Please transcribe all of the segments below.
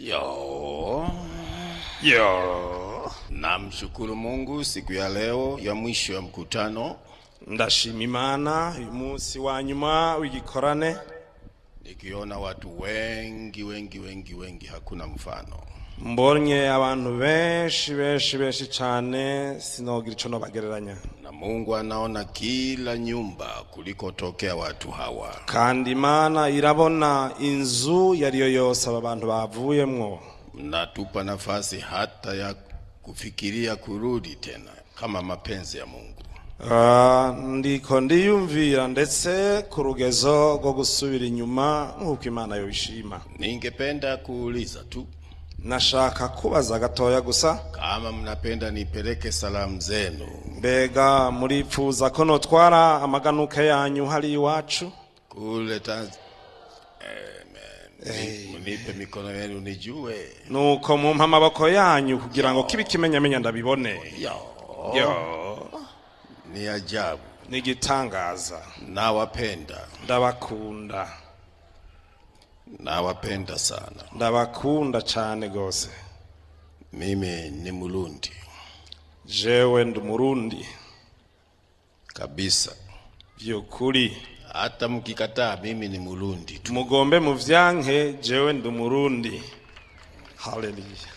Yo, Yo, namshukuru Mungu siku ya leo ya mwisho ya mkutano, ndashima Imana uyu munsi wa nyuma w'igikorane, nikiona watu wengi wengi wengi wengi, hakuna mfano. Mbonye abantu benshi benshi benshi cane, sinogira ico nobagereranya. Na Mungu anaona kila nyumba kulikotokea watu hawa. Kandi Imana irabona inzu yariyo yose aba bantu bavuyemwo. Mnatupa nafasi hata ya kufikiria kurudi tena kama mapenzi ya Mungu. Ah, ndiko ndiyumvira ndetse ku rugezo rwo gusubira inyuma nk'uko Imana yobishima. Ningependa kuuliza tu Nashaka kubaza gatoya gusa, kama mnapenda nipeleke salamu zenu mbega muripfuza ko notwara amaganuke yanyu hari iwacu? kule Tanzania. Mnipe mikono yenu nijue. Nuko mumpa amaboko yanyu kugira ngo kibe ikimenyamenya ndabibone. Yo, Yo, ni ajabu. ni igitangaza. Nawapenda, Ndabakunda, nawapenda sana. ndabakunda cane gose. Mimi ni Mulundi Jewe ndi Umurundi kabisa, vyukuri. hata mkikataa, mimi ni Mulundi tu. Mugombe muvyanke, jewe ndi Umurundi. Haleluya.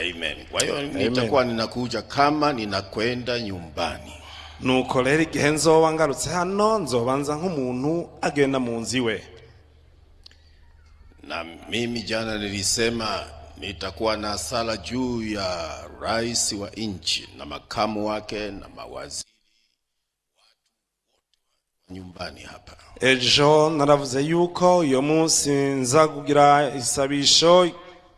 Amen. Kwa hiyo nitakuwa ninakuja kama ninakwenda nyumbani. Nuko rero igihe nzoba ngarutse hano, nzobanza nk'umuntu agenda mu nzu iwe. Na mimi jana nilisema nitakuwa na sala juu ya rais wa nchi na makamu wake na mawaziri nyumbani hapa. Ejo naravuze yuko uyo munsi nza kugira isabisho,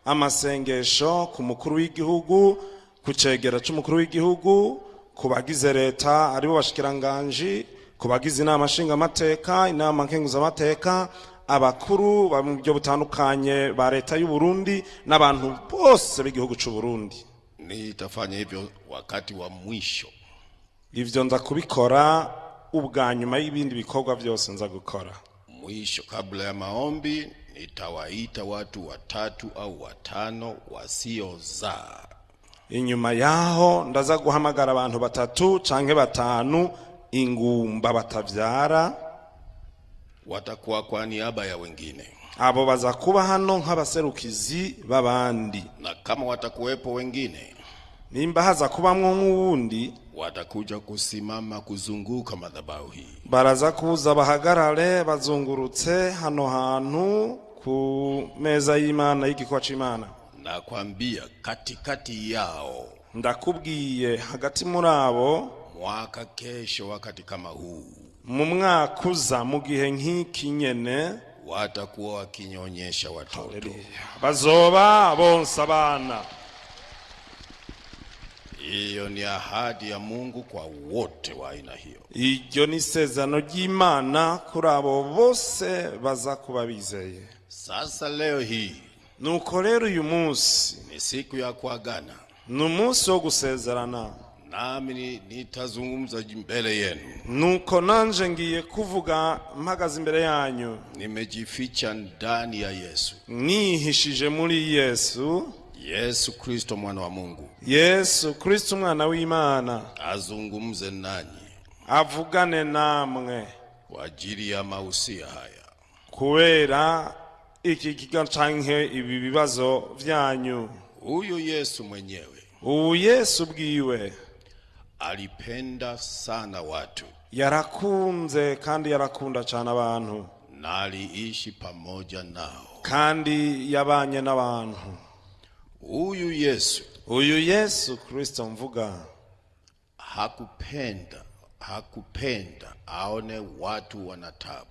amasengesho ku mukuru w'igihugu, ku cegera c'umukuru w'igihugu, ku bagize leta aribo bashikiranganji, ku bagize inama nshingamateka, inama nkenguzamateka, abakuru ba mu buryo butandukanye ba leta y'u Burundi n'abantu bose b'igihugu c'u Burundi. Nitafanya hivyo wakati wa mwisho. Ivyo nza kubikora ubwa nyuma y'ibindi bikorwa byose nza gukora. Mwisho, kabla ya maombi, nitawaita watu watatu au watano wasiozaa Inyuma yaho ndaza guhamagara abantu batatu canke batanu ingumba batavyara. Watakuwa kwa niaba ya wengine, Abo baza kuba hano nk'abaserukizi b'abandi. Na kama watakuwepo wengine, Nimba haza kubamwo nk'uwundi, watakuja kusimama kuzunguka madhabahu hii. Baraza kuza bahagarare bazungurutse hano hantu ku meza y'Imana y'igikorwa c'Imana. Nakwambia, katikati yao, Ndakubwiye, hagati muri abo, mwaka kesho wakati kama huu, mu mwaka uza mu gihe nk'iki nyene, watakuwa wakinyonyesha watoto. bazoba bonsa abana. Hiyo ni ahadi ya Mungu kwa wote wa aina hiyo. Iryo ni isezerano ry'Imana kuri abo bose baza kuba bizeye. Sasa leo hii Nuko rero uyu munsi ni siku ya kuagana, ni umunsi wo gusezerana. Nami nitazungumza mbele yenu. Nuko nanje ngiye kuvuga mpagaze imbere yanyu. Nimejificha ndani ya Yesu, Nihishije muri Yesu, Yesu Kristo mwana wa Mungu, Yesu Kristo umwana w'Imana, azungumze nanyi avugane namwe kwa ajili ya mausia haya. Kubera iki kiga canke ibi bibazo vyanyu. Huyu Yesu mwenyewe Ubu Yesu bwiwe alipenda sana watu yarakunze kandi yarakunda cyane abantu, na aliishi pamoja nao. Kandi yabanye n'abantu. Huyu Yesu Uyu Yesu Kristo mvuga hakupenda aone watu wana tabu.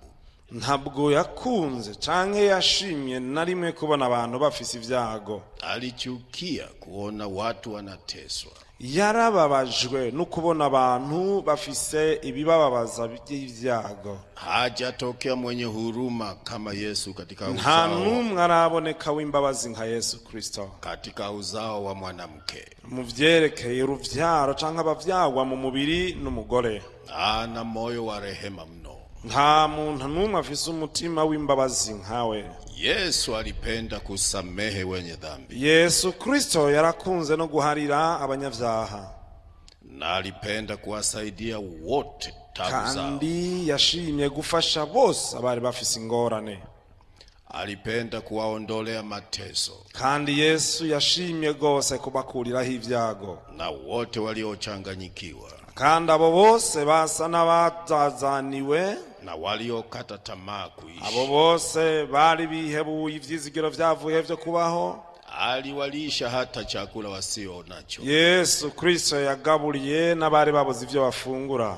Ntabwo yakunze canke yashimye na rimwe kubona abantu bafise ibyago. Alichukia kuona watu wanateswa. Yarababajwe no kubona abantu bafise ibibababaza by'ibyago. Hajatokea mwenye huruma kama Yesu katika Nta uzao, n'umwe araboneka w'imbabazi nka Yesu Kristo katika uzao wa mwanamke. Mu vyerekeye uruvyaro canke abavyagwa mu mubiri n'umugore. Ana moyo wa rehema mno. Nta muntu n'umwe afise umutima w'imbabazi nkawe. Yesu alipenda kusamehe wenye dhambi Yesu Kristo yarakunze no guharira abanyabyaha na alipenda kuwasaidia wote tabu zao. Kandi yashimye gufasha bose abari bafise ingorane. Alipenda kuwaondolea mateso Kandi Yesu yashimye rwose kubakuriraho ibyago na wote waliochanganyikiwa kandi abo bose basa n'abazazaniwe na waliokata tamaa abo kuishi. Bose bari bihebuye ivyizigiro vyavuye vyo kubaho. Aliwalisha hata chakula wasio nacho. Yesu Kristo yagaburiye n'abari babuze ivyo bafungura.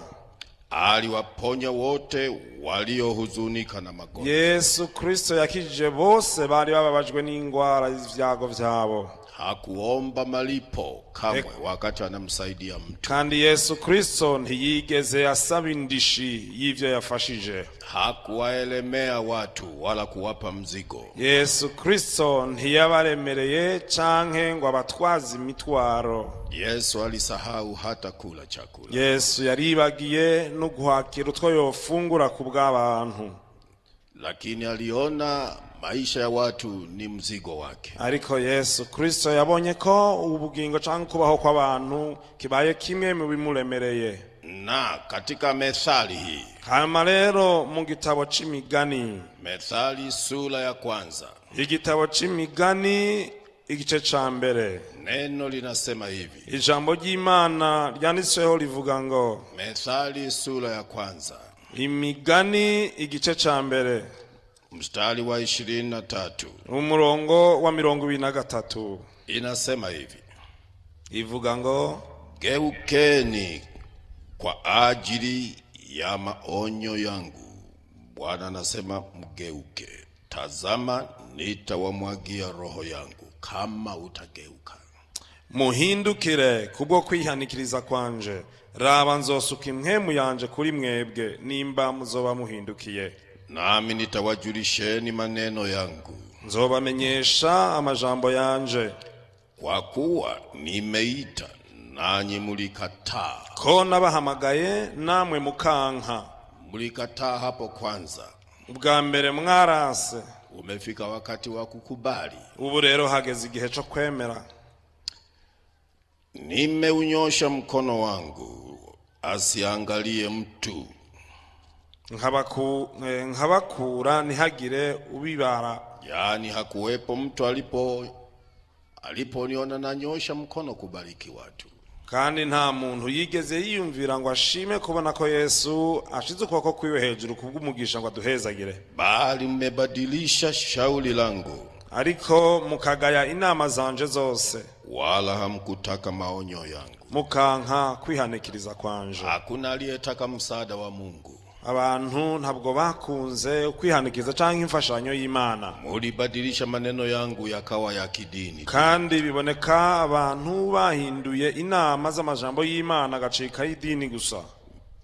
Aliwaponya wote waliohuzunika na magonjwa. Yesu Kristo yakijije bose bari bababajwe n'ingwara y'ivyago vyabo. Hakuomba malipo kamwe wakati anamsaidia mtu. Kandi Yesu Kristo ntiyigeze asaba indishi y'ivyo yafashije. Hakuwaelemea watu wala kuwapa mzigo. Yesu Kristo ntiyabaremereye canke ngo abatwaze imitwaro. Yesu alisahau hata kula chakula. Yesu yaribagiye no guhakira utwo yofungura ku bw'abantu. Lakini aliona maisha ya watu ni mzigo wake. Ariko Yesu Kristo yabonye ko ubugingo canke kubaho kw'abantu kibaye kimwe mu bimuremereye. Na katika methali hii, Hanyuma rero mu gitabo c'Imigani, Methali sura ya kwanza, igitabo c'Imigani igice ca mbere, neno linasema hivi. Ijambo ry'Imana ryanditsweho rivuga ngo, Methali sura ya kwanza, Imigani igice ca mbere, mstari wa 23, umurongo wa 23, inasema hivi: ivuga ngo, Geukeni kwa ajili ya maonyo yangu. Bwana anasema mgeuke. Tazama, nitawamwagia roho yangu kama utageuka. Muhindukire kubwo kwihanikiriza kwanje, raba nzosuka impwemu yanje kuri mwebwe nimba muzoba muhindukiye. Nami nitawajulisheni maneno yangu, Nzobamenyesha amajambo yanje. Kwa kuwa nimeita nanyi mulikataa. Ko nabahamagaye namwe mukanka. Mulikataa hapo kwanza. Ubwa mbere mwarase. Umefika wakati wa kukubali. Ubu rero hageze igihe co kwemera. Nimeunyosha mkono wangu asiangalie mtu, Nkabakura ntihagire ubibara. Yaani hakuwepo mtu aliponiona nanyosha mkono kubariki watu. Kandi nta muntu yigeze yiyumvira ngo ashime kubona ko Yesu ashize ukuboko kwiwe hejuru kubw'umugisha ngo aduhezagire. Bali mmebadilisha shauri langu, Ariko mukagaya inama zanje zose, wala hamkutaka maonyo yangu. Mukanka kwihanikiriza kwanje. Hakuna aliyetaka msaada wa Mungu. Abantu ntabwo bakunze kwihanikiriza canke imfashanyo y'Imana. Mulibadilisha maneno yangu yakawa ya kidini. Kandi biboneka abantu bahinduye inama z'amajambo y'Imana agacika y'idini gusa.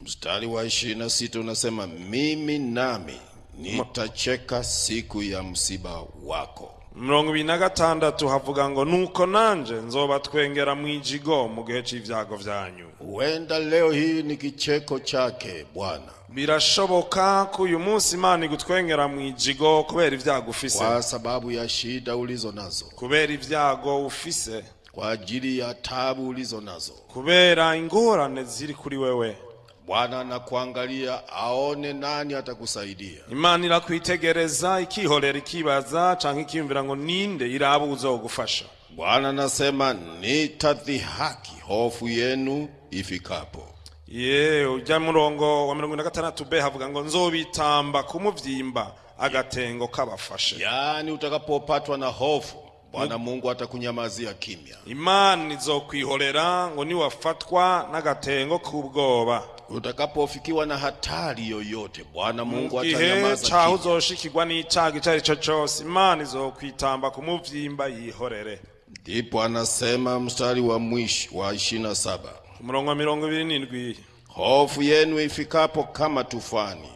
Mstari wa 26 unasema, mimi nami nitacheka siku ya msiba wako. 26 havuga ngo nuko nanje nzobatwengera mwijigo mu gihe c'ivyago vyanyu. Huenda leo hii ni kicheko chake Bwana Birashoboka ko uyu munsi Imana igutwengera mwijigo kubera ibyago ufise, kwa sababu ya shida ulizo nazo, kubera ibyago ufise, kwa ajili ya tabu ulizo nazo. Kubera ingorane ziri kuri wewe. Bwana anakuangalia aone nani atakusaidia. Imana irakwitegereza ikihorera ikibaza canke ikiyumvira ngo ninde iraba uzogufasha. Bwana anasema nitadhihaki hofu yenu ifikapo. Ye ujya murongo wa 46 b havuga ngo nzobitamba kumuvyimba agatengo kabafashe. Yaani utakapopatwa na hofu, Bwana Mungu atakunyamazia kimya. Imana izokwihorera ngo niwafatwa n'agatengo k'ubwoba. Utakapofikiwa na hatari yoyote, Bwana Mungu Gihe atanyamaza caho kimya. uzoshikirwa n'icago ico ari cyo cose, Imana izokwitamba kumuvyimba yihorere. Ndipo anasema mstari wa mwisho wa 27, Umurongo wa 27, hofu yenu ifikapo kama tufani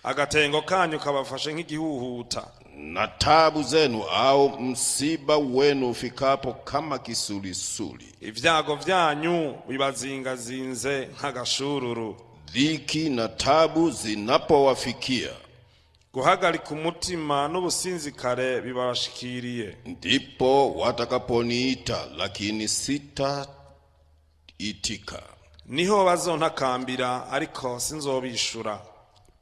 agatengo kanyu kabafashe nk'igihuhuta, na tabu zenu au msiba wenu ufikapo kama kisulisuli, ivyago vyanyu bibazingazinze nk'agashururu, Dhiki na tabu zinapowafikia, Guhagarika umutima n'ubusinzikare bibashikiriye, ndipo watakaponiita, lakini sitaitika. Niho bazontakambira, ariko sinzobishura.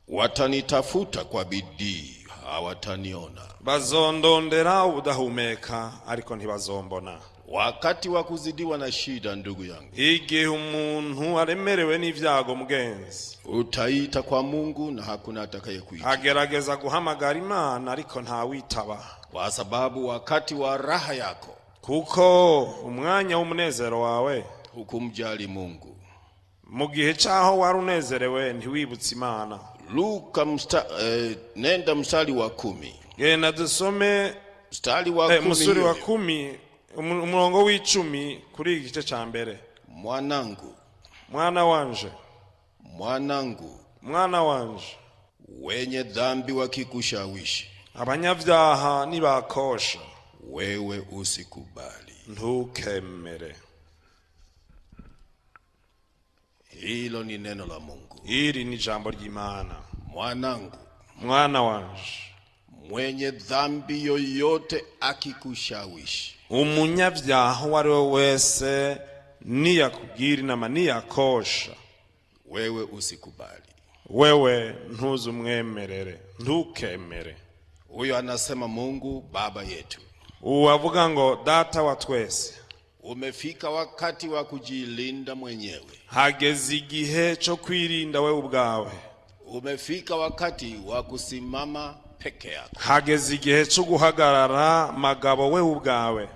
Watanitafuta kwa bidii, hawataniona. Bazondondera ubudahumeka, ariko ntibazombona. Wakati wa kuzidiwa na shida, ndugu yangu, Igihe umuntu aremerewe n'ibyago, mugenzi, utaita kwa Mungu na hakuna atakayekuita, agerageza guhamagara Imana, ariko ntawitaba, kwa sababu wakati wa raha yako kuko umwanya w'umunezero wawe, hukumjali Mungu. mu gihe cy'aho wari unezerewe, ntiwibutse Imana. Luka nenda mstari wa 10. Genda dusome. Mstari wa 10 Musuri hiyo wa hiyo. 10, umurongo w'10 kuri iki gice cya mbere. Mwanangu, Mwana wanje, mwanangu, mwana wanje, wenye dhambi wakikushawishi, abanyabyaha nibakosha, wewe usikubali. Ntukemere. Hilo ni neno la Mungu. Iri ni ijambo ry'Imana. Mwanangu, Mwana wanje, mwenye dhambi yoyote akikushawishi, umunyabyaha uwo ari we wese niyakubwira inama, niyakosha, wewe usikubali. Wewe ntuzumwemerere, ntukemere. Huyo anasema Mungu Baba yetu. Uwo avuga ngo Data wa twese. Umefika wakati wa kujilinda mwenyewe. Hageze igihe cyo kwirinda wewe ubwawe. Umefika wakati wa kusimama peke yako. Hageze igihe cyo guhagarara magabo wewe ubwawe.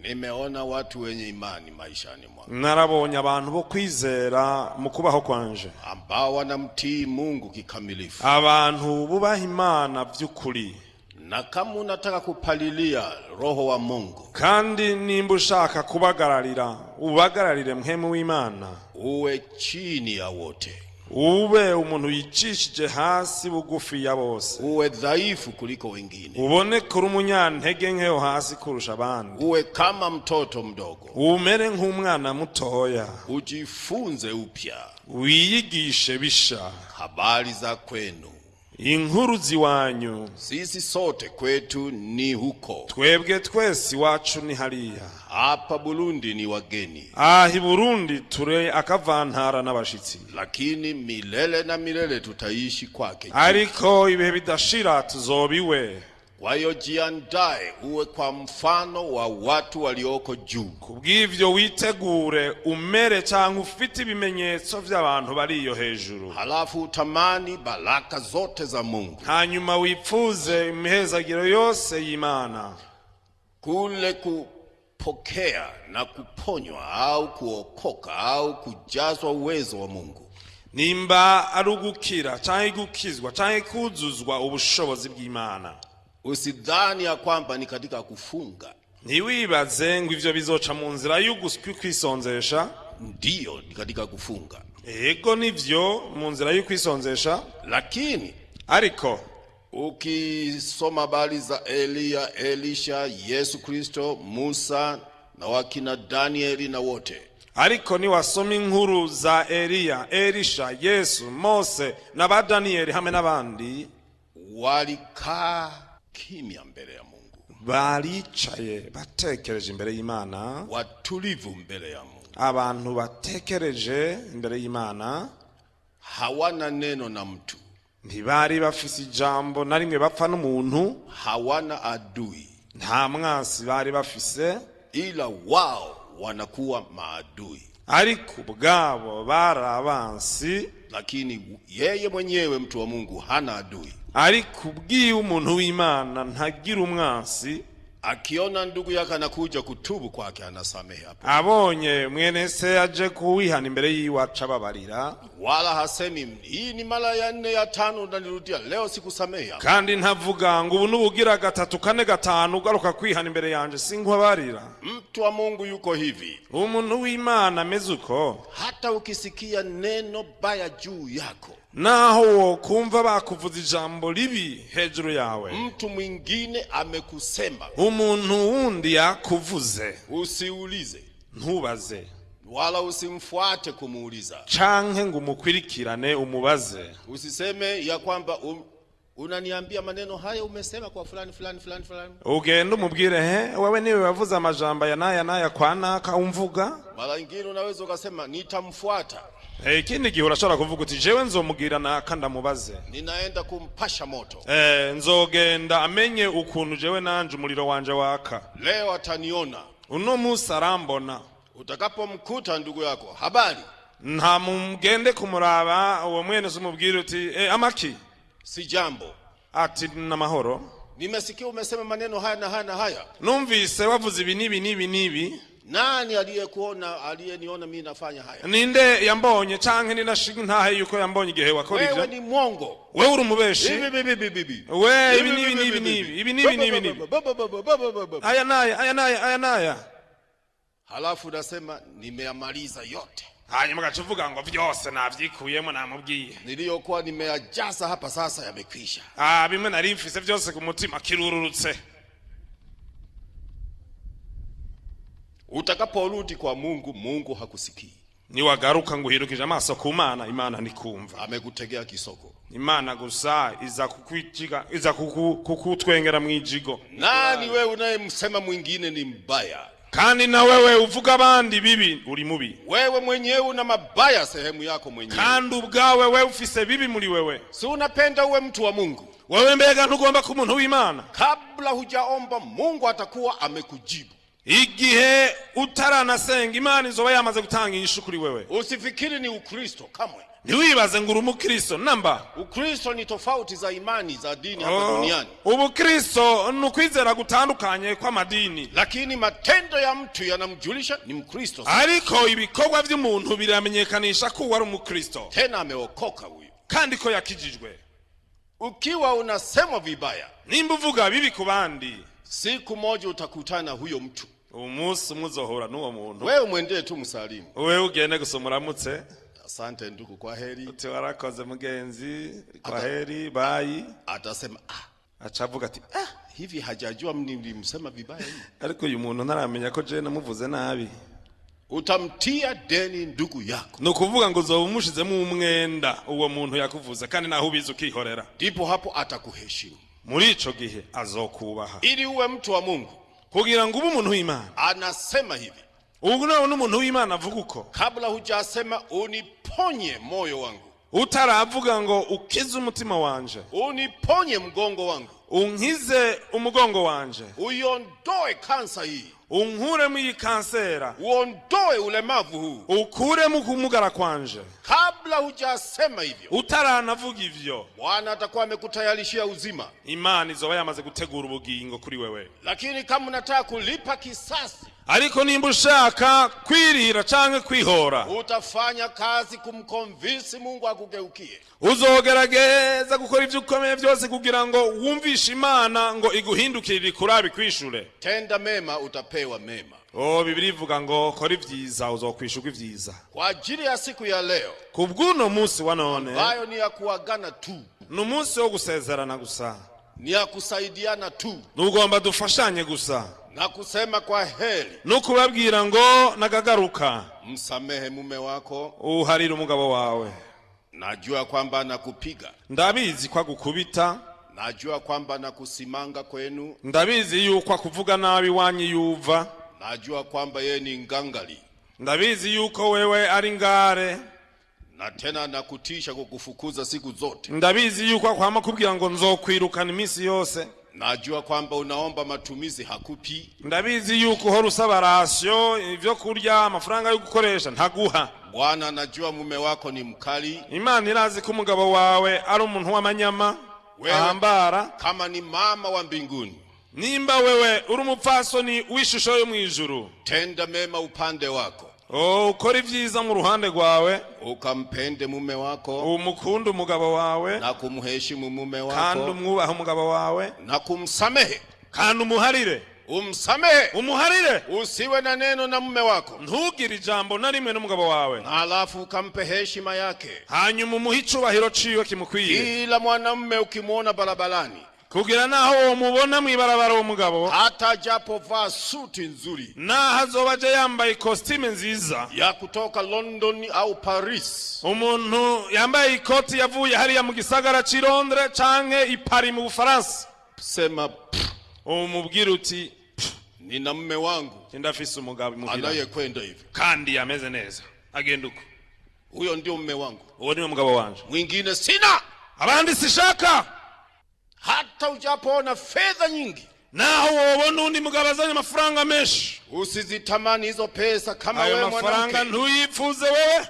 Nimeona watu wenye imani maishani mwangu Narabonye abantu bo kwizera mu kubaho kwanje, ambao wanamtii Mungu kikamilifu, abantu bubaha Imana by'ukuri, na kama unataka kupalilia roho wa Mungu, kandi nimba ushaka kubagararira, ubagararire mpwemu w'Imana, uwe chini ya wote, ube umuntu yicishije hasi bugufi ya bose, uwe dhaifu kuliko wengine, ubone kuri umunyantege nkeyo hasi kurusha abandi, uwe kama mtoto mdogo, umere nk'umwana mutoya, ujifunze upya wiyigishe bisha habari za kwenu. inkuru z'iwanyu. Sisi sote kwetu ni huko, Twebwe twese iwacu ni hariya. hapa Burundi ni wageni, Aha i Burundi ture akavantara n'abashitsi, lakini milele na milele tutaishi kwake. Ariko ibihe bidashira tuzoba iwe. Kwa hiyo jiandae, uwe kwa mfano wa watu walioko juu. Kubw'ivyo witegure, umere cyangwa ufite ibimenyetso by'abantu bari iyo hejuru. Halafu utamani baraka zote za Mungu. Hanyuma wipfuze imihezagiro yose y'Imana. Kule kupokea na kuponywa au kuokoka au kujazwa uwezo wa Mungu, Nimba ari ugukira cyangwa gukizwa cyangwa kuzuzwa ubushobozi bw'Imana, usidhani ya kwamba ni katika kufunga. Ntiwibaze ngo ivyo bizoca mu nzira y'ukwisonzesha. Ndiyo, ni katika kufunga, Ego, nivyo, mu nzira y'ukwisonzesha, lakini ariko ukisoma habari za Eliya, Elisha, Yesu Kristo, Musa na wakina Danieli na wote, ariko niwasoma inkuru za Eliya, Elisha, Yesu, Mose na ba Daniyeli hamwe n'abandi, walikaa kimya mbele ya Mungu, baricaye batekereje imbere y'Imana, watulivu mbele ya Mungu, abantu batekereje imbere y'Imana, hawana neno na mtu, ntibari bafise ijambo na rimwe bapfa n'umuntu, hawana adui, nta mwasi bari bafise, ila wao wanakuwa maadui. Ariko ubwabo bari abansi. Lakini yeye mwenyewe mtu wa Mungu hana adui. Ariko ubwiwe umuntu w'Imana ntagira umwansi. Akiona ndugu yake anakuja kutubu kwake, anasamehe hapo, Abonye mwene se aje kuwihana imbere yiwe, aca ababarira. Wala hasemi hii ni mara ya nne ya tano unanirudia leo, sikusamehe hapo. Kandi ntavuga ngo ubu nubugira gatatu, kane, gatanu ugaruka kwihana imbere yanje, sinkwabarira. Mtu wa Mungu yuko hivi, Umuntu w'Imana ameze uko, hata ukisikia neno baya juu yako, naho wokumva bakuvuza ijambo ribi hejuru yawe, mtu mwingine amekusema, umuntu wundi yakuvuze, usiulize ntubaze. Wala usimfuate kumuuliza. Canke ngo umukwirikirane umubaze. Usiseme ya kwamba unaniambia maneno haya umesema kwa fulani fulani fulani fulani. Ugende umubwire he wewe niwe wavuze amajambo aya n'aya n'aya kwa naka umvuga. Mara nyingine unaweza ukasema nitamfuata, Eh, ikindi gihe urashobora kuvuga uti jewe nzomubwira naka ndamubaze. Ninaenda kumpasha moto. Eh, nzogenda amenye ukuntu jewe nanje umuriro wanje waka. Leo ataniona. Uno munsi arambona. Utakapomkuta ndugu yako, habari? Nta mugende kumuraba uwo mwene se umubwire uti eh, amaki? Si jambo. Ati n'amahoro. Nimesikia umesema maneno haya na haya na haya. Numvise wavuze ibi n'ibi n'ibi n'ibi. Nani aliyekuona aliyeniona mimi nafanya haya? Ninde yambonye canke ninashinga intahe yuko yambonye igihe wakora Wewe ivyo? ni mwongo. Wewe uri umubeshi. Hivi hivi hivi hivi. We ibi n'ibi n'ibi n'ibi ibi n'ibi n'ibi n'ibi aya n'aya aya n'aya aya n'aya. Halafu unasema nimeyamaliza yote Hanyuma ugaca uvuga ngo vyose navyikuyemo namubwiye. Niliyokuwa nimeyajaza hapa, sasa yamekwisha. Ah, bimwe nari mfise vyose ku mutima kirururutse. Utakaporudi kwa Mungu, Mungu hakusikii, Niwagaruka ngo uhirukije amaso ku Mana, Imana ntikumva. Amekutegea kisoko. Imana gusa iza kukwijiga iza kukutwengera mwijigo. Nani wewe unayemsema mwingine ni mbaya? Kandi na wewe uvuga abandi bibi uri mubi. Wewe mwenyewe una mabaya sehemu yako mwenyewe. Kandi ubwawe wewe ufise bibi muri wewe. Si unapenda uwe mtu wa Mungu? Wewe mbega ntugomba kuba umuntu w'Imana? Kabla hujaomba, Mungu atakuwa amekujibu. Igihe utaranasenga Imana izoba yamaze gutanga inyishu kuri wewe. Usifikiri ni Ukristo kamwe. Ntiwibaze ngo uri umukristo namba. Ukristo ni tofauti za imani za dini hapa Oh, duniani, ubukristo ni ukwizera gutandukanye kw'amadini, lakini matendo ya mtu yanamjulisha ni Mkristo, ariko ibikorwa by'umuntu biramenyekanisha ko uwo ari umukristo, tena ameokoka huyu. Kandi ko yakijijwe. Ukiwa unasemwa vibaya, Nimba uvuga bibi ku bandi, siku moja utakutana huyo mtu. Umunsi umwe uzohura n'uwo muntu. Wewe mwendee tu msalimu, Wewe ugende gusa umuramutse. Asante ndugu, kwa heri. Uti warakoze mugenzi, kwa heri, bye. Atasema ah, Aca avuga ati ah, hivi hajajua nilimsema vibaya hivi. Ariko uyu muntu ntaramenya ko jewe namuvuze nabi. Utamtia deni ndugu yako, Ni ukuvuga ngo uzoba umushizemo umwenda uwo muntu yakuvuze kandi naho ubizi ukihorera. Ndipo hapo atakuheshimu. Muri ico gihe azokubaha. Ili uwe mtu wa Mungu, Kugira ngo ube umuntu w'Imana, anasema hivi, ubu nawe n'umuntu w'Imana avuga uko, kabla hujasema uniponye moyo wangu, utaravuga ngo ukize umutima wanje, uniponye mgongo wangu, unkize umugongo wanje, uiondoe kansa hii, unkuremo iyi kansera, uondoe ulemavu huu. Ukuremo ukumugara kwanje. Kabla hujasema hivyo, Utaranavuga ivyo, Bwana atakuwa amekutayarishia uzima. Imana izoba yamaze gutegura ubugingo kuri wewe. Lakini kama unataka kulipa kisasi, Ariko nimba ushaka kwirira canke kwihora, utafanya kazi kumconvince Mungu akugeukie. Uzogerageza gukora ivyo ukomeye byose kugira ngo wumvishe Imana ngo iguhindukirire ikurabe ikwishure. Tenda mema, utapewa mema. Oh, Bibiliya ivuga ngo kora ibyiza uzokwishurwa ibyiza. Kwa ajili ya siku ya leo Ku bw'uno munsi wa none, ambayo ni ya kuagana tu, ni umunsi wo gusezerana gusa, ni ya kusaidiana tu nugomba dufashanye gusa, na kusema kwa heri. No kubabwira ngo nagagaruka. Msamehe mume wako, Uharire umugabo wawe. Najua kwamba anakupiga, Ndabizi ko agukubita, najua kwamba anakusimanga kwenu, ndabizi yuko akuvuga nabi iwanyu yuva, najua kwamba yeye ni ngangali ndabizi yuko wewe ari ngare, na tena anakutisha kukufukuza siku zote. Ndabizi yuko akwama kubwira ngo nzokwirukana iminsi yose. Najua kwamba unaomba matumizi hakupi. Ndabizi yuko uhora usaba ration ibyo kurya amafaranga yo gukoresha ntaguha. Bwana anajua mume wako ni mkali. Imana irazi ko umugabo wawe ari umuntu w'amanyama Wewe- ahambara. Kama ni mama wa mbinguni, Nimba wewe uri umupfasoni w'ishusho yo mu ijuru, tenda mema upande wako, oh, ukora ibyiza mu ruhande rwawe, ukampende mume wako umukunde umugabo wawe, na kumheshimu mume kandi wako umwubahe umugabo wawe, na kumsamehe. Kandi umuharire. Umsamehe, Umuharire. Usiwe na neno na mume wako, Ntugire ijambo na rimwe n'umugabo wawe, na halafu ukampe heshima yake. Hanyuma umuhe icubahiro ciwe kimukwiye. Kila mwanamume ukimwona barabarani, Kugira naho womubona mw'ibarabara uwo mugabo, hata ajapovaa suti nzuri naho azoba aje yambaye ikositime nziza ya kutoka London au Paris, umuntu yambaye ikoti yavuye hariya mu gisagara c'i Londres canke i Paris mu Bufaransa, sema "Pff, umubwira uti nina mme wangu ndafise umugabo imuhira anayekwenda hivi, kandi yameze neza agenda uko. Huyo ndio mme wangu, Uwo niwe mugabo wanje, mwingine sina. Abandi sishaka. Hata ujapoona fedha nyingi, Naho wobona undi mugabo azanye amafaranga menshi, usizitamani hizo pesa kama ayo wewe mafaranga mwanamke, ntuyipfuze wewe,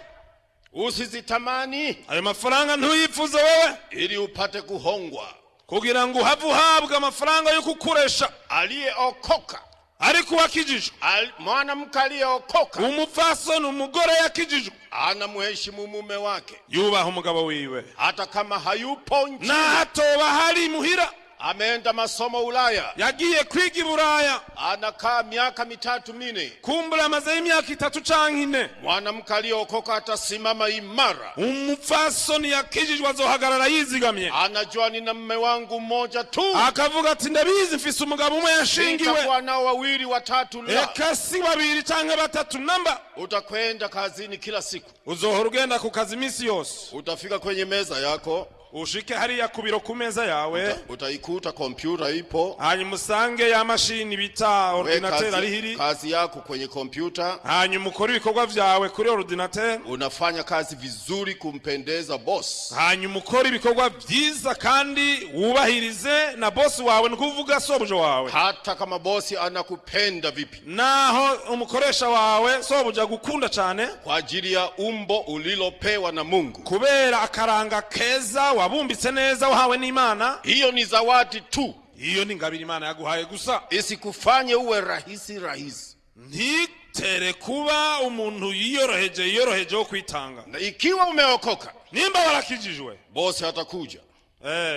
usizitamani ayo mafaranga ntuyipfuze wewe, ili upate kuhongwa. Kugira ngo uhave uhabwa amafaranga yo kukuresha. Aliyeokoka, Ariko uwakijijwe, mwanamke aliyeokoka umupfasoni umugore yakijijwe, anamheshimu mume wake yubaha umugabo wiwe, hata kama hayupo nchini, naho atoba hari imuhira, ameenda masomo Ulaya, yagiye kwiga i Buraya, anakaa miaka 3 4. Kumbura amazeyo imyaka 3 canke 4. Mwanamke aliyeokoka atasimama imara, Umupfasoni yakijijwe azohagarara yizigamye, anajua nina mme wangu mmoja tu, akavuga ati ndabizi mfise umugabo umwe yashingiwe, sitakuwa nao wawili watatu, la. Eka si babiri canke batatu namba. Utakwenda kazini kila siku, Uzohora ugenda ku kazi iminsi yose, utafika kwenye meza yako, ushike hariya ku biro ku meza yawe, utaikuta kompyuta ipo. Hanyuma usange ya mashini bita We ordinateur ariho iri, kazi yako kwenye kompyuta, hanyuma ukore ibikorwa vyawe kuri ordinateur, unafanya kazi vizuri kumpendeza boss. Hanyuma ukore ibikorwa vyiza kandi wubahirize na bosi wawe, ni ukuvuga sobuja wawe. Hata kama bosi anakupenda vipi, Naho umukoresha wawe sobuja agukunda cane, kwa ajili ya umbo ulilopewa na Mungu, kubera akaranga keza wabumbitse neza wahawe n'Imana, hiyo ni zawadi tu, iyo ni ingabire Imana yaguhaye gusa, isikufanye uwe rahisi rahisi. Ntitere kuba umuntu yiyoroheje yiyoroheje wo kwitanga. Na ikiwa umeokoka, Nimba warakijijwe, bosi atakuja,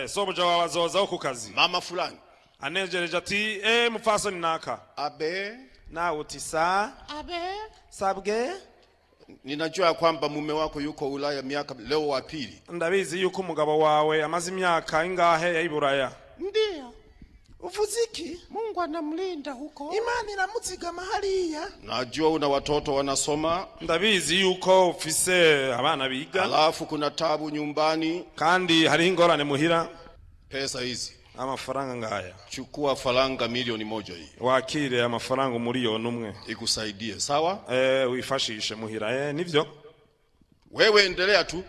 sobuja wawe azozaho ku kazi mama fulani, anejereje ati mupfasoni naka, abe, nawe uti sa, abe, sabwe. Ninajua ya kwamba mume wako yuko Ulaya miaka leo wa pili. Ndabizi yuko umugabo wawe amaze imyaka ingahe yayiburaya. Ndiyo. Uvuze iki? Mungu anamlinda huko. Imana iramuzigama hariya. Najua una watoto wanasoma, Ndabizi yuko ufise abana biga, alafu kuna tabu nyumbani. Kandi hariho ingorane muhira. Pesa hizi, Amafaranga ngaya, chukua faranga 1,000,000 hii wakire amafaranga 1,000,000, ikusaidie, sawa? Wifashishe muhira, nivyo. Wewe endelea tu,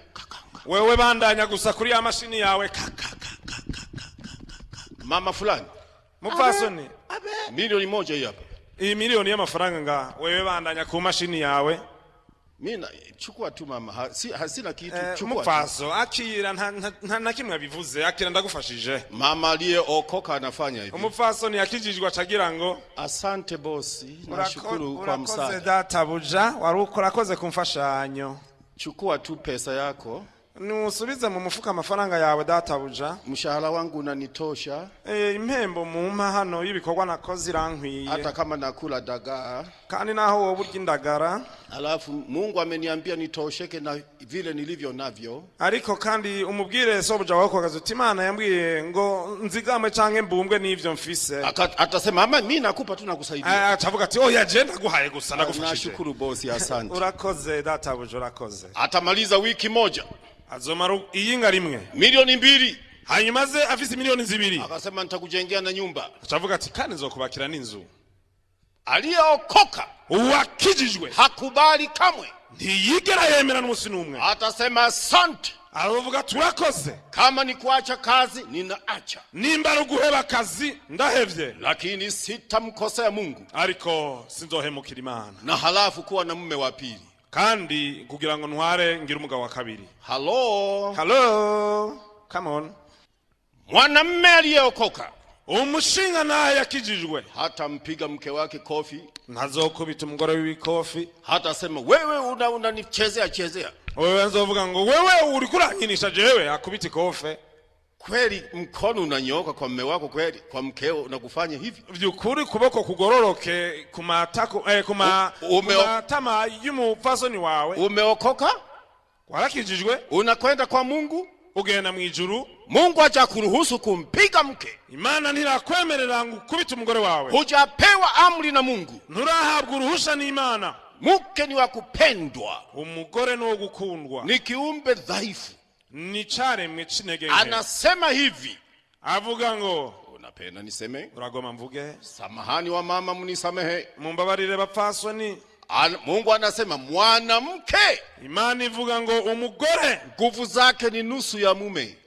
Wewe bandanya gusa kuri ya mashini yawe ka, ka, ka, ka, ka. Mama fulani, Mupfasoni, Abe. 1,000,000 hii hapa. Iyi miliyoni y'amafaranga ngaha, wewe bandanya ku mashini yawe. Mimi chukua tu mama, hasina kitu, chukua tu. Mupfaso akira, nta na kimwe abivuze, akira ndagufashije. Mama aliyeokoka anafanya hivi. Umupfasoni yakijijwe acagira ngo Asante bosi, nashukuru kwa urakoze msaada. databuja, wari urakoze ku mfashanyo. Chukua tu pesa yako, Nusubize mu mufuka amafaranga yawe databuja. Mshahara wangu unanitosha, Impembo mumpa hano y'ibikorwa nakoze irankwiye, hata kama nakula dagaa. Kandi naho wowe urya indagara. Alafu Mungu ameniambia nitosheke na vile nilivyo navyo. Ariko kandi umubwire sobuja wawe kugaza uti Imana yambwiye ngo nzigame canke mbumbwe n'ivyo mfise. Atasema ama mimi nakupa tu, nakusaidia. Acavuga ati oya je ndaguhaye gusa ndagufashije. Nashukuru bosi, asante. Urakoze databuja, urakoze. Atamaliza wiki moja, Azomara iyinga rimwe, 2,000,000. Hanyuma aze afise 2,000,000. Akasema nitakujengea na nyumba. Acavuga ati kandi nzokubakira n'inzu. Aliyeokoka Uwakijijwe hakubali kamwe, ntiyigera yemera n'umunsi n'umwe. Atasema asante. Aravuga turakoze. Kama ni kuacha kazi, ninaacha, Nimba ari uguheba akazi ndahevye, lakini sitamkosea Mungu. Ariko sinzohemukira Imana. Na halafu kuwa na mume wa pili. Kandi kugira ngo ntware ngire umugabo wa kabiri. Halo, Hello, come on. mwanamme aliyeokoka Umushinga naye yakijijwe hatampiga mke wake kofi, ntazokubita umugore w'ibikofi, hatasema wewe unanichezea chezea. Wewe nzovuga ngo wewe uriko urankinisha jewe, akubita ikofe. Kweli mkono unanyooka kwa mme wako, kweli kwa mkeo unakufanya hivi? Vyukuri kuboko kugororoke ku matako ku matama y'umupfasoni wawe. Umeokoka, Warakijijwe, unakwenda kwa Mungu, Ugenda mu ijuru. Mungu hajakuruhusu kumpiga mke. Imana ntirakwemerera ngo ukubite umugore wawe. Hujapewa amri na Mungu. Nturahabwa uruhusha n'Imana. Mke ni wa kupendwa, Umugore ni uwo gukundwa, ni kiumbe dhaifu. Ni icaremwe c'intege nke. Anasema hivi, Avuga ngo, unapenda niseme? Uragoma mvuge? Samahani wa mama, mnisamehe. Mumbabarire bapfasoni. Mungu anasema mwanamke Imana ivuga ngo umugore nguvu zake ni nusu ya mume.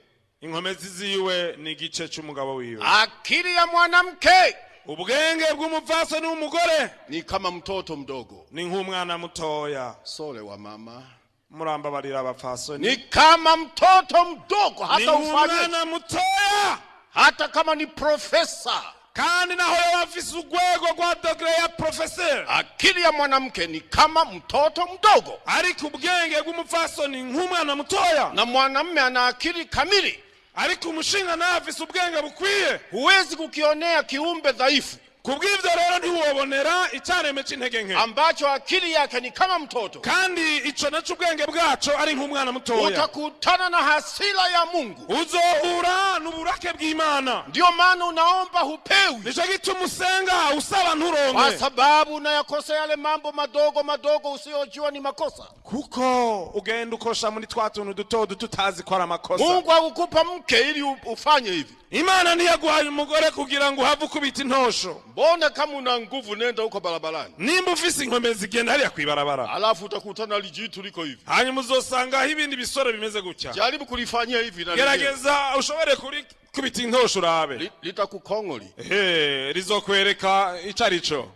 Inkomezi ziwe ni igice c'umugabo wiwe. Akili ya mwanamke Ubwenge bw'umupfasoni w'umugore ni kama mtoto mdogo. Ni nk'umwana mutoya. Sole wa mama, Murambabarira abapfasoni. Ni kama mtoto mdogo, Ni hata ufanye nk'umwana mutoya. Hata kama ni profesa. Kandi naho yoba afise urwego rwa degré ya professeur. Akili ya mwanamke ni kama mtoto mdogo, Ariko ubwenge bw'umupfasoni nk'umwana mutoya. Na mwanamume ana akili kamili. Ariko umushinga nawe afise ubwenge bukwiye. Huwezi kukionea kiumbe dhaifu Kubw'ivyo rero ntiwobonera icaremwe c'intege nke ambacho akili yake ni kama mtoto. Kandi ico naco ubwenge bwaco ari nk'umwana mutoya. Utakutana na hasira ya Mungu. Uzohura n'uburake bw'Imana. Ndiyo maana unaomba hupewi, Nico gituma usenga usaba kwa nturonke, sababu unayakosa yale mambo madogo madogo usiyojua ni makosa. Kuko ugenda ukosha muri twa tuntu duto duto utazi ko ari amakosa. Mungu hakukupa mke ili ufanye hivi. Imana ntiyaguhaye umugore kugira ngo uhave ukubita intosho. Mbona kama una nguvu, nenda huko barabarani, Nimba ufise inkomezi zigenda hariya kwibarabara, alafu utakutana lijitu liko hivi. Hanyuma uzosangaho ibindi bisore bimeze gutya. Jaribu kulifanyia hivi na lenyewe. Gerageza ushobore kurikubita intosho urabe. Litakukongoli, Ehe, rizokwereka ico arico.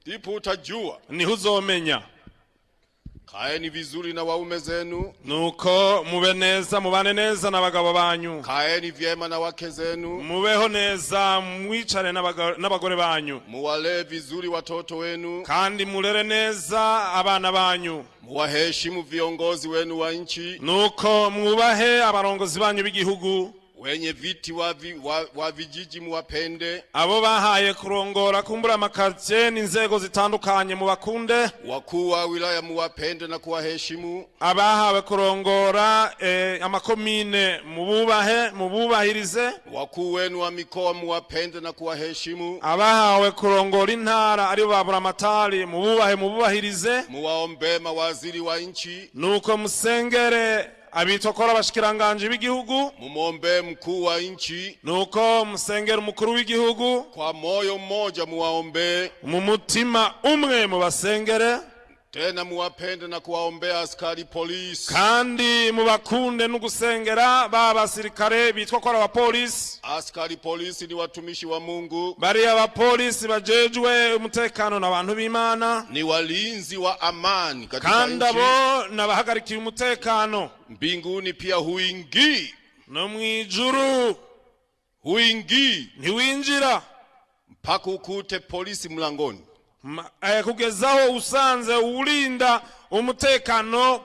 Ndipo utajua. Niho uzomenya. Kaeni vizuri na waume zenu, Nuko mube neza mubane neza n'abagabo banyu, kaeni vyema na wake zenu, mubeho neza mwicare n'abagore banyu, muwalee vizuri watoto wenu, kandi murere neza abana banyu. Muwaheshimu viongozi wenu wa nchi, Nuko mwubahe abarongozi banyu b'igihugu, wenye viti wa vijiji muwapende, abo bahaye kurongora kumbura amakartie n'inzego zitandukanye mubakunde, wakuu wa wilaya muwapende na kuwaheshimu, abahawe kurongora amakomine mububahe mububahirize, wakuu wenu wa mikoa muwapende na kuwaheshimu, abahawe kurongora intara aribo ba buramatari mububahe mububahirize. Muwaombee mawaziri wa nchi, Nuko musengere abitwa ko ari abashikiranganji b'igihugu, mumwombee mkuu wa nchi, nuko musengere umukuru w'igihugu, kwa moyo mmoja muwaombee, mu mutima umwe mubasengere, tena muwapende na kuwaombea askari polisi. Kandi mubakunde no gusengera ba basirikare bitwa ko ari abapolisi. Askari polisi ni watumishi wa Mungu, Bariya abapolisi bajejwe umutekano n'abantu b'Imana, ni walinzi wa amani katika kandi nchi. Abo n'abahagarikiye umutekano. Mbinguni pia huingii, No mw'ijuru huingii ntiwinjira mpaka ukute polisi mlangoni. Kugezaho usanze uwurinda umutekano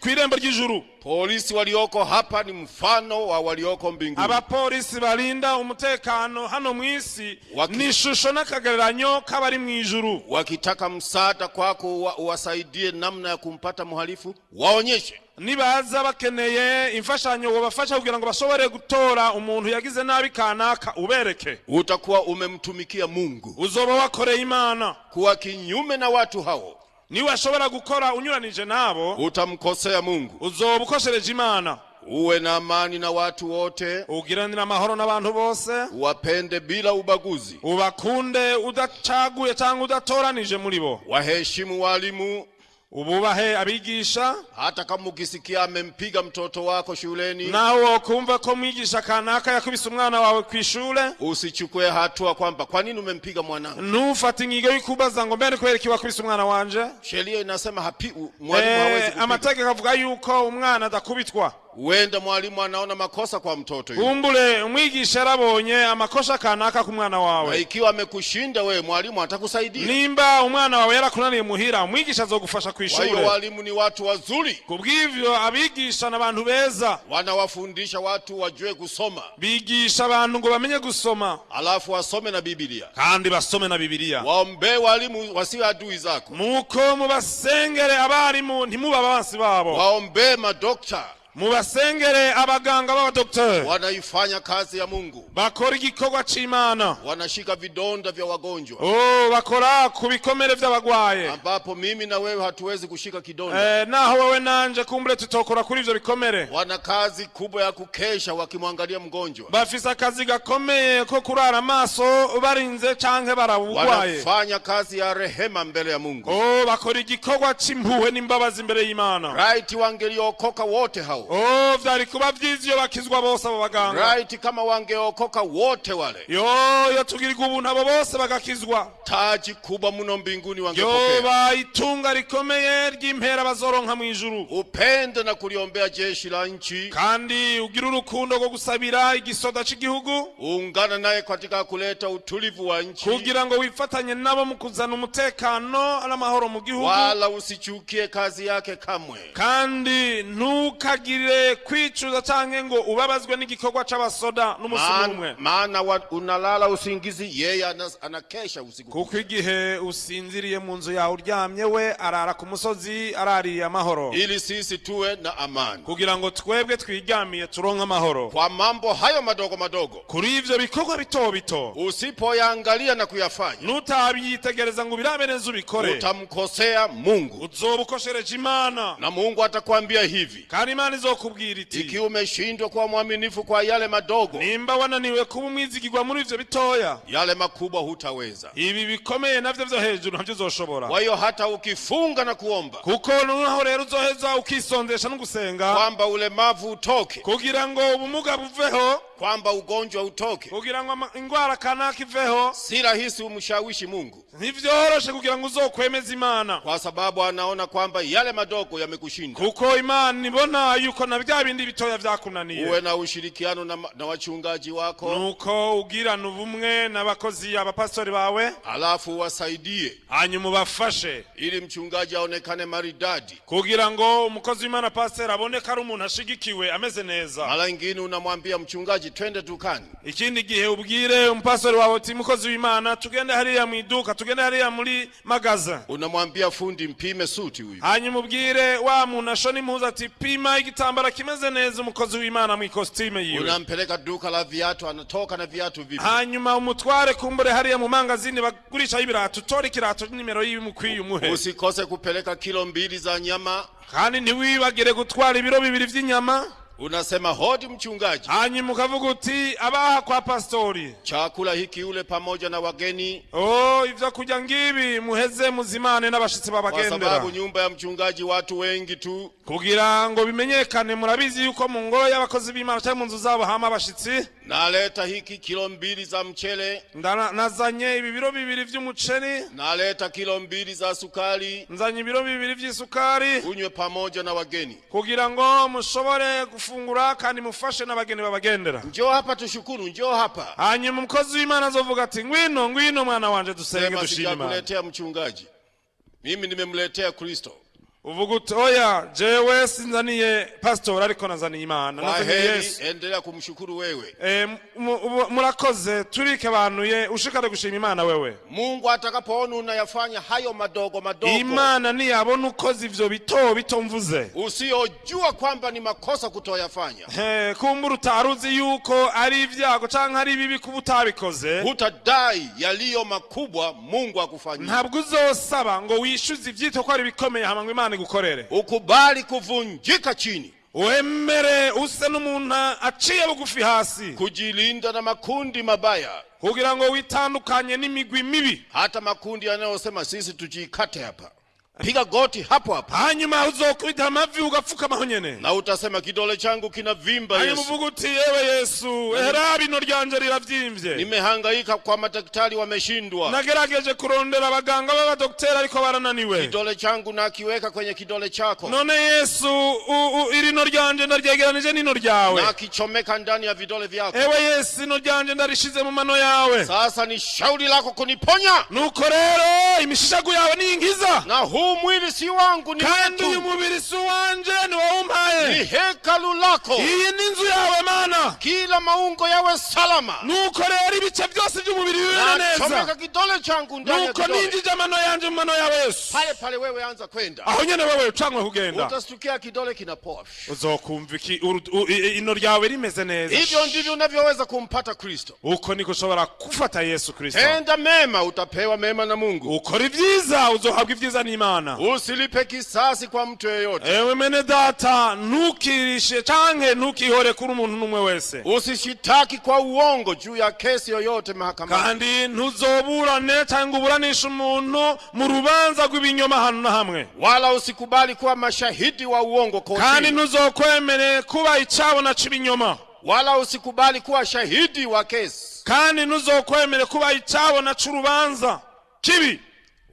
kw'irembo ry'ijuru. Polisi walioko hapa ni mfano wa walioko mbinguni. Abapolisi barinda umutekano hano mu isi ni ishusho n'akagereranyo k'abari mu ijuru. Wakitaka msaada kwako uwasaidie namna ya kumpata mhalifu, waonyeshe. Nibaza bakeneye imfashanyo wobafasha kugira ngo bashobore gutora umuntu yagize nabi kanaka ubereke. Utakuwa umemtumikia Mungu. Uzoba wakoreye Imana. Kuwa kinyume na watu hao, Niwashobora gukora unyuranije nabo, utamkosea Mungu. Uzoba ukoshereje Imana. Uwe na amani na watu wote, Ugiranire amahoro n'abantu bose, uwapende bila ubaguzi, ubakunde udacaguye cyangwa udatoranije muri bo, waheshimu walimu, ububahe abigisha, hata kama ukisikia amempiga mtoto wako shuleni, nawe wokumva ko mwigisha kanaka yakubise umwana wawe ku ishure, usichukue hatua kwamba kwa nini umempiga mwanangu. Ntufate ingingo y'ukubaza ngo mbere kubera iki wakubise umwana wanje. Sheria inasema mwalimu hawezi kupiga. Amategeko avuga yuko umwana adakubitwa. Huenda mwalimu anaona makosa kwa mtoto yule, Kumbure umwigisha yarabonye amakosha kanaka ku mwana na wawe. Ikiwa amekushinda wewe, mwalimu atakusaidia. Nimba umwana wawe yarakunaniye muhira umwigisha azogufasha ku Kwa hiyo ishure. walimu ni watu wazuri, Kubw'ivyo abigisha n'abantu beza, wanawafundisha watu wajue kusoma, bigisha abantu ngo bamenye gusoma, alafu wasome na Biblia. Kandi basome na Bibiliya. Waombee walimu wasiwe adui zako, Nuko mubasengere abarimu ntimube abansi babo, waombee madokta. Mubasengere abaganga b'abadokiteri. Wanaifanya kazi ya Mungu, Bakora igikorwa c'Imana. Wanashika vidonda vya wagonjwa, Oh, bakora ku bikomere vy'abagwaye, ambapo mimi na wewe hatuwezi kushika kidonda. Naho wewe nanje kumbure tutokora kuri ivyo bikomere. Wana kazi kubwa ya kukesha wakimwangalia mgonjwa, Bafise akazi gakomeye ko kurara amaso barinze canke barabugwaye. Wanafanya kazi ya rehema mbele ya Mungu. Oh, bakora igikorwa c'impuhwe n'imbabazi imbere y'Imana. Right, wangeliokoka wote hao. Oh, vyari kuba vyiza iyo bakizwa bose abo baganga. Right, kama wangeokoka wote wale, Yo, yo tugirirwa ubuntu abo bose bagakizwa, taji kubwa mno mbinguni wangepokea. Yoba itunga rikomeye ry'impera bazoronka mu ijuru. Upende na kuliombea jeshi la nchi, Kandi ugira urukundo rwo gusabira igisoda c'igihugu, ungana naye katika kuleta utulivu wa nchi, kugira ngo wifatanye nabo mu kuzana umutekano n'amahoro mu gihugu, wala usichukie kazi yake kamwe. Kandi ntukagire kwicuza canke ngo ubabazwe n'igikorwa c'abasoda n'umusi n'umwe. Maana unalala usingizi, yeye anakesha usiku. Kuko igihe usinziriye mu nzu yawe uryamye, we arara ku musozi arariye amahoro, ili sisi tuwe na amani. Kugira ngo twebwe twiryamiye turonke amahoro. Kwa mambo hayo madogo madogo, Kuri ivyo bikorwa bito bito, usipoyaangalia na kuyafanya, nutabyitegereza ngo ubirabe neza ubikore, utamkosea Mungu, uzoba ukoshereje Imana, na Mungu atakwambia hivi, kandi Imana izokubwira iti, ikiwa umeshindwa kuwa mwaminifu kwa yale madogo, nimba wananiwe kuba umwizigirwa muri ivyo bitoya, yale makubwa hutaweza. Ibi bikomeye navyo vyo hejuru ntabyo uzoshobora. Kwa hiyo hata ukifunga na kuomba Kuko noneho rero uzoheza ukisondesha no gusenga, kwamba ulemavu utoke, kugira ngo ubumuga buveho, kwamba ugonjwa utoke, kugira ngo ingwara kanaka iveho, si rahisi umshawishi Mungu, ntivyoroshe kugira ngo uzokwemeze Imana, kwa sababu anaona kwamba yale madogo yamekushinda. Kuko Imana ibona yuko na bya bindi bitoya vyakunaniye. Uwe na ushirikiano na wachungaji wako, Nuko ugirana ubumwe n'abakozi abapastori bawe, alafu uwasaidie hanyuma ubafashe, ili mchungaji aonekane maridadi. Kugira ngo umukozi w'Imana pasiteri abone ko ari umuntu ashigikiwe ameze neza. Mara ingine unamwambia mchungaji, twende dukani, Ikindi gihe ubwire umupastori wawe uti mukozi w'Imana tugende hariya mu iduka, tugende hariya muri magasin. Unamwambia fundi, mpime suti huyu. Hanyuma ubwire wa muntu ashona impuzu ati pima igitambara kimeze neza umukozi w'Imana mu ikositime yiwe. Unampeleka duka la viatu, anatoka na viatu vipya. Hanyuma umutware kumbure hariya mu mangazini bagurishaho ibirato, utore ikirato nimero y'imukwiye umuhe. Usikose kupeleka kilo 2 za nyama. Kandi ntiwibagire gutwara ibiro 2 vy'inyama. Unasema, hodi mchungaji, Hanyuma ukavuga uti abaha kwa pastori, chakula hiki ule pamoja na wageni, oh, ivyo kurya ngibi muheze muzimane n'abashitsi kwa babagendera, sababu nyumba ya mchungaji watu wengi tu. Kugira ngo bimenyekane murabizi yuko mu ngoro y'abakozi b'Imana cyangwa mu nzu zabo hama abashitsi. Naleta hiki kilo 2 za mchele, Nazanye ibi biro 2 vy'umuceri, naleta kilo 2 za sukari, nzanye ibiro 2 vy'isukari, unywe pamoja na wageni. Kugira ngo mushobore gufungura kandi mufashe n'abageni babagendera. Njoo hapa tushukuru, njoo hapa. Hanyuma umukozi w'Imana azovuga ati ngwino ngwino mwana wanje dusenge Sema, dushime Imana. sijakuletea mchungaji, mimi nimemletea Kristo. Uvuga uti oya jewe sinzaniye pasitori ariko nazaniye Imana, Kwa nazaniye heri, Yesu. endelea kumshukuru wewe. Murakoze turikebanuye ushikare gushima Imana wewe. Mungu atakapoona unayafanya hayo madogo madogo, Imana niyabona ukoze ivyo bito bito mvuze, usiyojua kwamba ni makosa kutoyafanya, kumbura utaruzi yuko ari ibyago canke ari bibi kuba utabikoze, hutadai yaliyo makubwa Mungu akufanyia. Ntabwo uzosaba ngo wishyuze ivyitwa ko ari bikomeye hama ngo Imana igukorere. Ukubali kuvunjika chini, Wemere use n'umuntu aciye bugufi hasi, kujilinda na makundi mabaya, kugira ngo witandukanye n'imigwi mibi. Hata makundi yanayosema sisi tujikate hapa. Piga goti hapo hapo, Hanyuma uzokubita amavi ugapfukamaho nyene, na utasema kidole changu kinavimba, hanyuma Yesu. uvuga uti yewe Yesu era bino ryanje riravyimbye. Nimehangaika kwa madaktari wameshindwa. Nagerageje kurondera abaganga b'abadokiteri ariko barananiwe. Kidole changu nakiweka kwenye kidole chako, None Yesu irino ryanje ndaryegeranije n'ino ryawe, nakichomeka ndani ya vidole vyako. Ewe Yesu ino ryanje ndarishize mu mano yawe. Sasa ni shauri lako kuniponya, Nuko rero imishishagu yawe niyinkiza, na huu mwili si wangu, ni kandi uyu wetu, mubiri si uwanje ni wowe umpaye, ni hekalu lako. Iyi ni inzu yawe Mana. neza. Kila maungo yawe salama. Nuko rero ibice byose by'umubiri bibere neza. Nachomeka kidole changu ndani ya Nuko kidole. ninjije amano yanje mu mano ya Yesu. Pale pale wewe anza kwenda. Aho nyene wewe ucangwe kugenda. Utastukia kidole kinapoa. Uzokumva iki ino ryawe rimeze neza. Hivyo ndivyo unavyoweza kumpata Kristo. Uko niko ushobora gufata Yesu Kristo. Tenda mema, utapewa mema na Mungu. Ukora ibyiza, uzohabwa ibyiza n'Imana. Usilipe kisasi kwa mtu yeyote. Ewe mene data, ntukirishe canke ntukihore kuri umuntu n'umwe wese. Usishitaki kwa uongo juu ya kesi yoyote mahakamani. Kandi ntuzoburane cyangwa uburanishe umuntu mu rubanza rw'ibinyoma ahantu na hamwe. Wala usikubali kuwa mashahidi wa uongo Kandi kotini. ntuzokwemere kuba icabona c'ibinyoma. Wala usikubali kuwa shahidi wa kesi. Kandi ntuzokwemere kuba icabona c'urubanza kibi.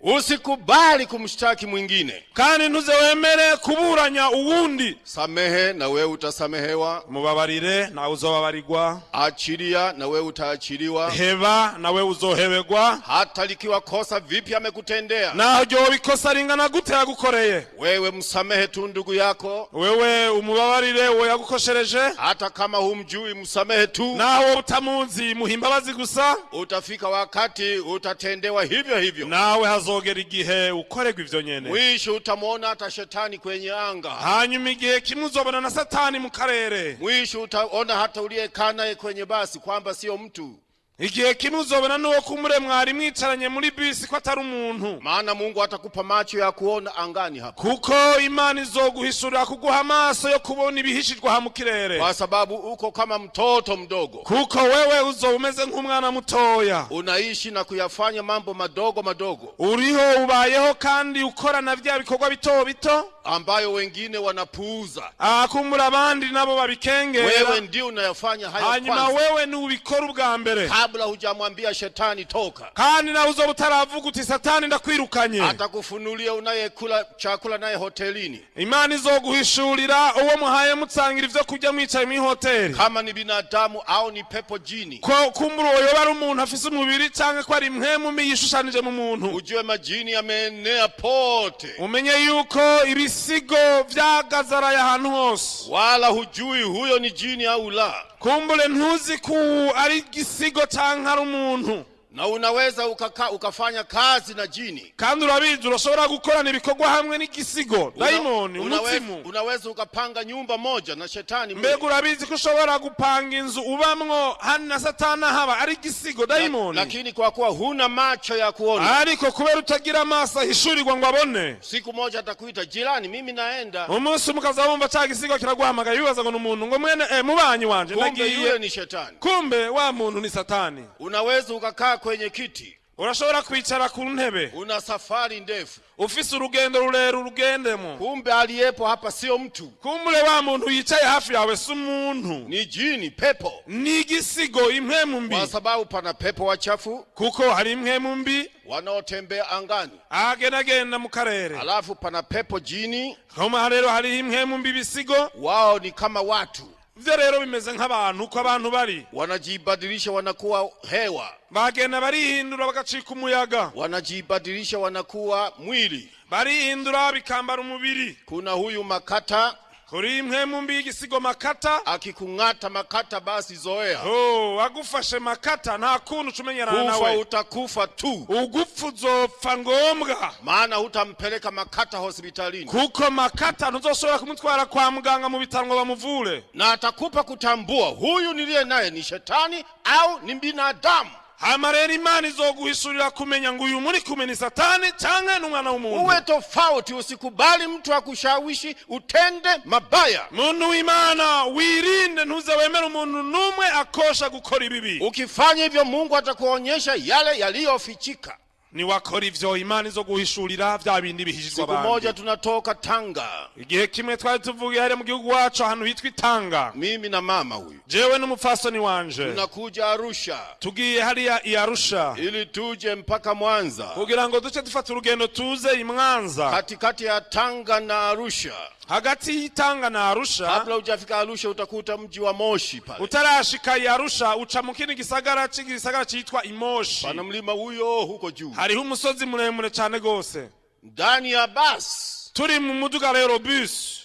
Usikubali kumshtaki mwingine. Kandi ntuze wemere kuburanya uwundi. Samehe na wewe utasamehewa. Mubabarire, nawe uzobabarirwa. Achilia na wewe utaachiliwa. Heba, nawe uzohebegwa. Hata likiwa kosa vipi amekutendea, Naho ryoba ikosa ringana gute yagukoreye, wewe msamehe tu ndugu yako. Wewe umubabarire uwo yagukoshereje. Hata kama humjui, msamehe tu. Naho wowe utamuzi, muha imbabazi gusa. Utafika wakati utatendewa hivyo hivyo. Nawe hazogera igihe ukorerwa ivyo nyene. Mwisho utamwona hata shetani kwenye anga. Hanyuma igihe kimwe uzobona na Satani mu karere. Mwisho utaona hata uliyekaa naye kwenye basi kwamba sio mtu. Igihe kimwe uzobona n'uwo kumure mwari mwicaranye muri bisi ko atari umuntu. Maana Mungu atakupa macho ya kuona angani hapa, Kuko Imana izoguhishurira kuguha amaso yo kubona ibihishijwe aha mu kirere. Kwa sababu uko kama mtoto mdogo, Kuko wewe uzoba umeze nk'umwana mutoya. Unaishi na kuyafanya mambo madogo madogo Uriho ubayeho kandi ukora na bya bikorwa bito bito ambayo wengine wanapuuza. Akumbura abandi nabo babikengera. Wewe ndio unayafanya hayo Hanyuma kwanza, wewe niubikora ubwa mbere, kabla hujamwambia shetani toka. Kandi nawe uzoba utaravuga uti: "Satani, ndakwirukanye." Atakufunulia unayekula chakula naye hotelini, Imana izoguhishurira uwo muhaye mutsangira ivyo kurya mwicaye mw'ihoteli, kama ni binadamu au ni pepo jini. Ko kumbura uwo yoba ari umuntu afise umubiri canke ko ari impwemu mbi yishushanije mu muntu. Ujue majini yameenea pote, Umenye yuko ibisigo vyagazaraye ahantu hose. Wala hujui huyo ni jini au la. Kumbure ntuzi ko uwu ari igisigo canke ari umuntu. Na unaweza ukafanya kazi na jini. Kandi urabizi, urashobora gukorana ibikorwa hamwe n'igisigo, dayimoni, umuzimu. Unaweza ukapanga nyumba moja na shetani mle. Mbega urabizi ko ushobora gupanga inzu ubamwo hano na Satani ahaba ari igisigo, dayimoni? Lakini kwa kuwa huna macho ya kuona, Ariko kubera utagira amaso ahishurirwa ngo abone, siku moja atakuita, "Jirani, mimi naenda." umunsi umwe ukaza wumva ca gisigo kiraguhamagaye, wibaza ngo ni umuntu, ngo: "Mwene mubanyi wanje, Kumbe ndagiye." yule ni shetani. Kumbe wa muntu ni Satani. Unaweza ukakaa kwenye kiti, Urashobora kwicara ku ntebe, una safari ndefu, ufise urugendo rurerure urugendemo, kumbe aliyepo hapa sio mtu, kumbure wa muntu yicaye hafi yawe si umuntu, ni jini, pepo. Ni igisigo, impwemu mbi. Kwa sababu pana pepo wachafu Kuko hari impwemu mbi wanaotembea angani, agendagenda mu karere, alafu pana pepo jini, hama rero hariho impwemu mbi ibisigo, wao ni kama watu, ivyo rero bimeze nk'abantu uko abantu bari, wanajibadilisha, wanakuwa hewa, bagenda barihindura bagacika umuyaga, wanajibadilisha, wanakuwa mwili. Barihindura bikambara umubiri. Kuna huyu makata, Kuri impwemu mbi y'igisigo makata. Akikung'ata makata, basi zoea. Oh, agufashe makata, nta kuntu ucumenyerana Kufa nawe. utakufa tu, Ugupfa uzopfa ngombwa, maana hutampeleka makata hospitalini, kuko makata ntuzoshobora kumutwara kwa muganga mu bitaro ngo bamuvure. Na atakupa kutambua huyu niliye naye ni shetani au ni binadamu. Hama rero Imana izoguhishurira kumenya ngo uyu muri kumwe ni Satani canke n'umwana w'umuntu. Uwe tofauti, usikubali mtu akushawishi utende mabaya. Muntu w'Imana, wirinde, ntuze wemere umuntu n'umwe akosha gukora ibibi. Ukifanya hivyo, Mungu atakuonyesha yale yaliyofichika. Niwakora ivyo, Imana izoguhishurira vya bindi bihishijwe Siku moja abandi. tunatoka Tanga, Igihe kimwe twari tuvuye hariya mu gihugu wacu ahantu hitwa Itanga, mimi na mama huyu, jewe n'umupfasoni wanje, tunakuja Arusha tugiye hariya i Arusha ili tuje mpaka Mwanza. Kugira ngo duce dufata urugendo tuze i Mwanza. Katikati ya Tanga na Arusha, Hagati y'Itanga na Arusha, kabla hujafika Arusha utakuta mji wa Moshi pale. Utarashika i Arusha uca mu kindi gisagara c'igisagara citwa Imoshi. Pana mlima huyo huko juu. Hariho umusozi muremure cane gose. Ndani ya basi Turi mu muduga rero, bus,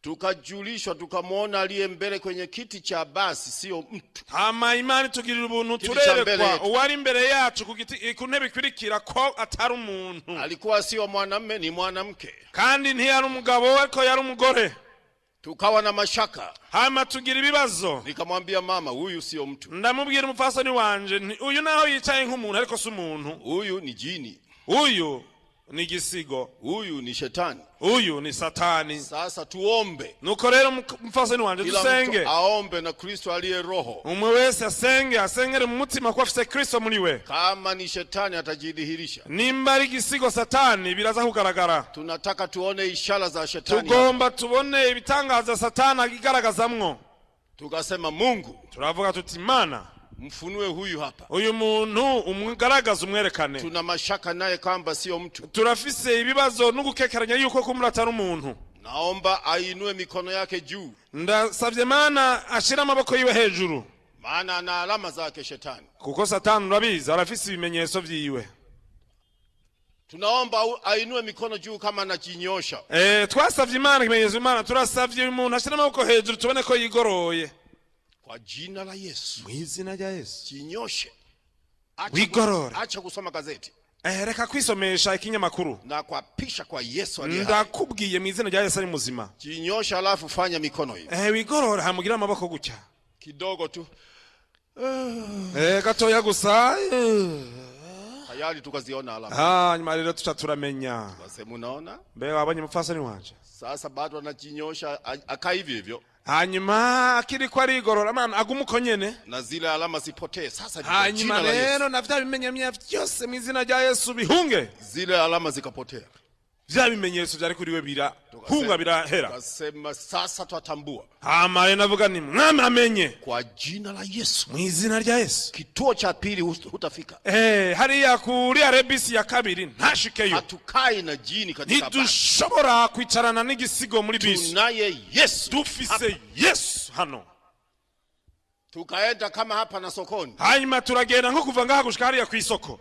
Tukajulishwa, tukamwona aliye mbele kwenye kiti cha basi sio mtu. Hama Imana itugirira ubuntu, Kiti ca mbere turerekwa yetu. uwari imbere yacu ku giti, ku ntebe ikurikira, ko atari umuntu. Alikuwa sio mwanamme, ni mwanamke. Kandi ntiyari umugabo, ariko yari umugore. Tukawa na mashaka. Hama tugira ibibazo. Nikamwambia mama, huyu sio mtu, Ndamubwira umupfasoni wanje nti uyu naho yicaye nk'umuntu, ariko si umuntu. huyu ni jini, Uyu ni igisigo. huyu ni shetani. Uyu ni Satani. Sasa tuombe, Nuko rero, umupfasoni wanje, kila dusenge. mtu aombe na Kristo aliye roho. Umwe wese asenge, asengere mu mutima ko afise Kristo muri we. Kama ni shetani atajidhihirisha. Nimba ari igisigo, Satani, biraza kugaragara. Tunataka tuone ishara za shetani. Tugomba tubone ibitangaza Satani agigaragazamwo. Tukasema, Mungu, Turavuga tuti Imana, mfunue huyu hapa. uyu muntu umugaragaze, umwerekane. Tuna mashaka naye kwamba sio mtu. Turafise ibibazo n'ugukekeranya yuko kumura atari umuntu. Naomba ainue mikono yake juu, Ndasabye Mana ashire amaboko yiwe hejuru, maana ana alama zake shetani. kuko Satani, urabizi, arafise ibimenyetso vyiwe. Tunaomba ainue mikono juu kama anajinyosha. Twasavye Imana ikimenyetso. Imana, turasavye uyu muntu ashire amaboko hejuru, tubone ko yigoroye. Kwa jina la Yesu, Mu izina rya Yesu, jinyoshe. Acha, Wigorore. acha kusoma gazeti Reka kwisomesha ikinyamakuru. na kuapisha kwa Yesu aliye hai. Ndakubwiye mu izina rya Yesu, ari muzima. Jinyosha alafu fanya mikono hiyo Wigorore, hamugire amaboko gutya. kidogo tu. Gatoya gusa. Tayari tukaziona alama. Hanyuma rero tuca turamenya. Wasema, unaona? Mbe wabonye, umupfasoni wanje? Sasa bado anajinyosha, akaa hivyo hivyo Hanyuma akiriko arigorora, mana, aguma uko nyene. na zile alama zipotee. Sasa ni kwa Hanyuma jina la Yesu. rero na vya bimenyamya vyose, mu izina rya Yesu, bihunge. Zile alama zikapotea. Vya bimenyetso vyari kuri we birahunga, birahera. Tukasema sasa twatambua Hama rero navuga ni Mwami amenye. kwa jina la Yesu. Mu izina rya Yesu. Kituo cha pili hutafika. Hariya kuri arrêt bisi ya kabiri ntashikeyo. Hatukai na jini katika basi. Ntidushobora kwicarana n'igisigo muri bisi. Tunaye Yesu. Dufise Yesu hano. Tukaenda kama hapa na sokoni. Hanyuma turagenda nko kuva ngaha gushika hariya kw'isoko.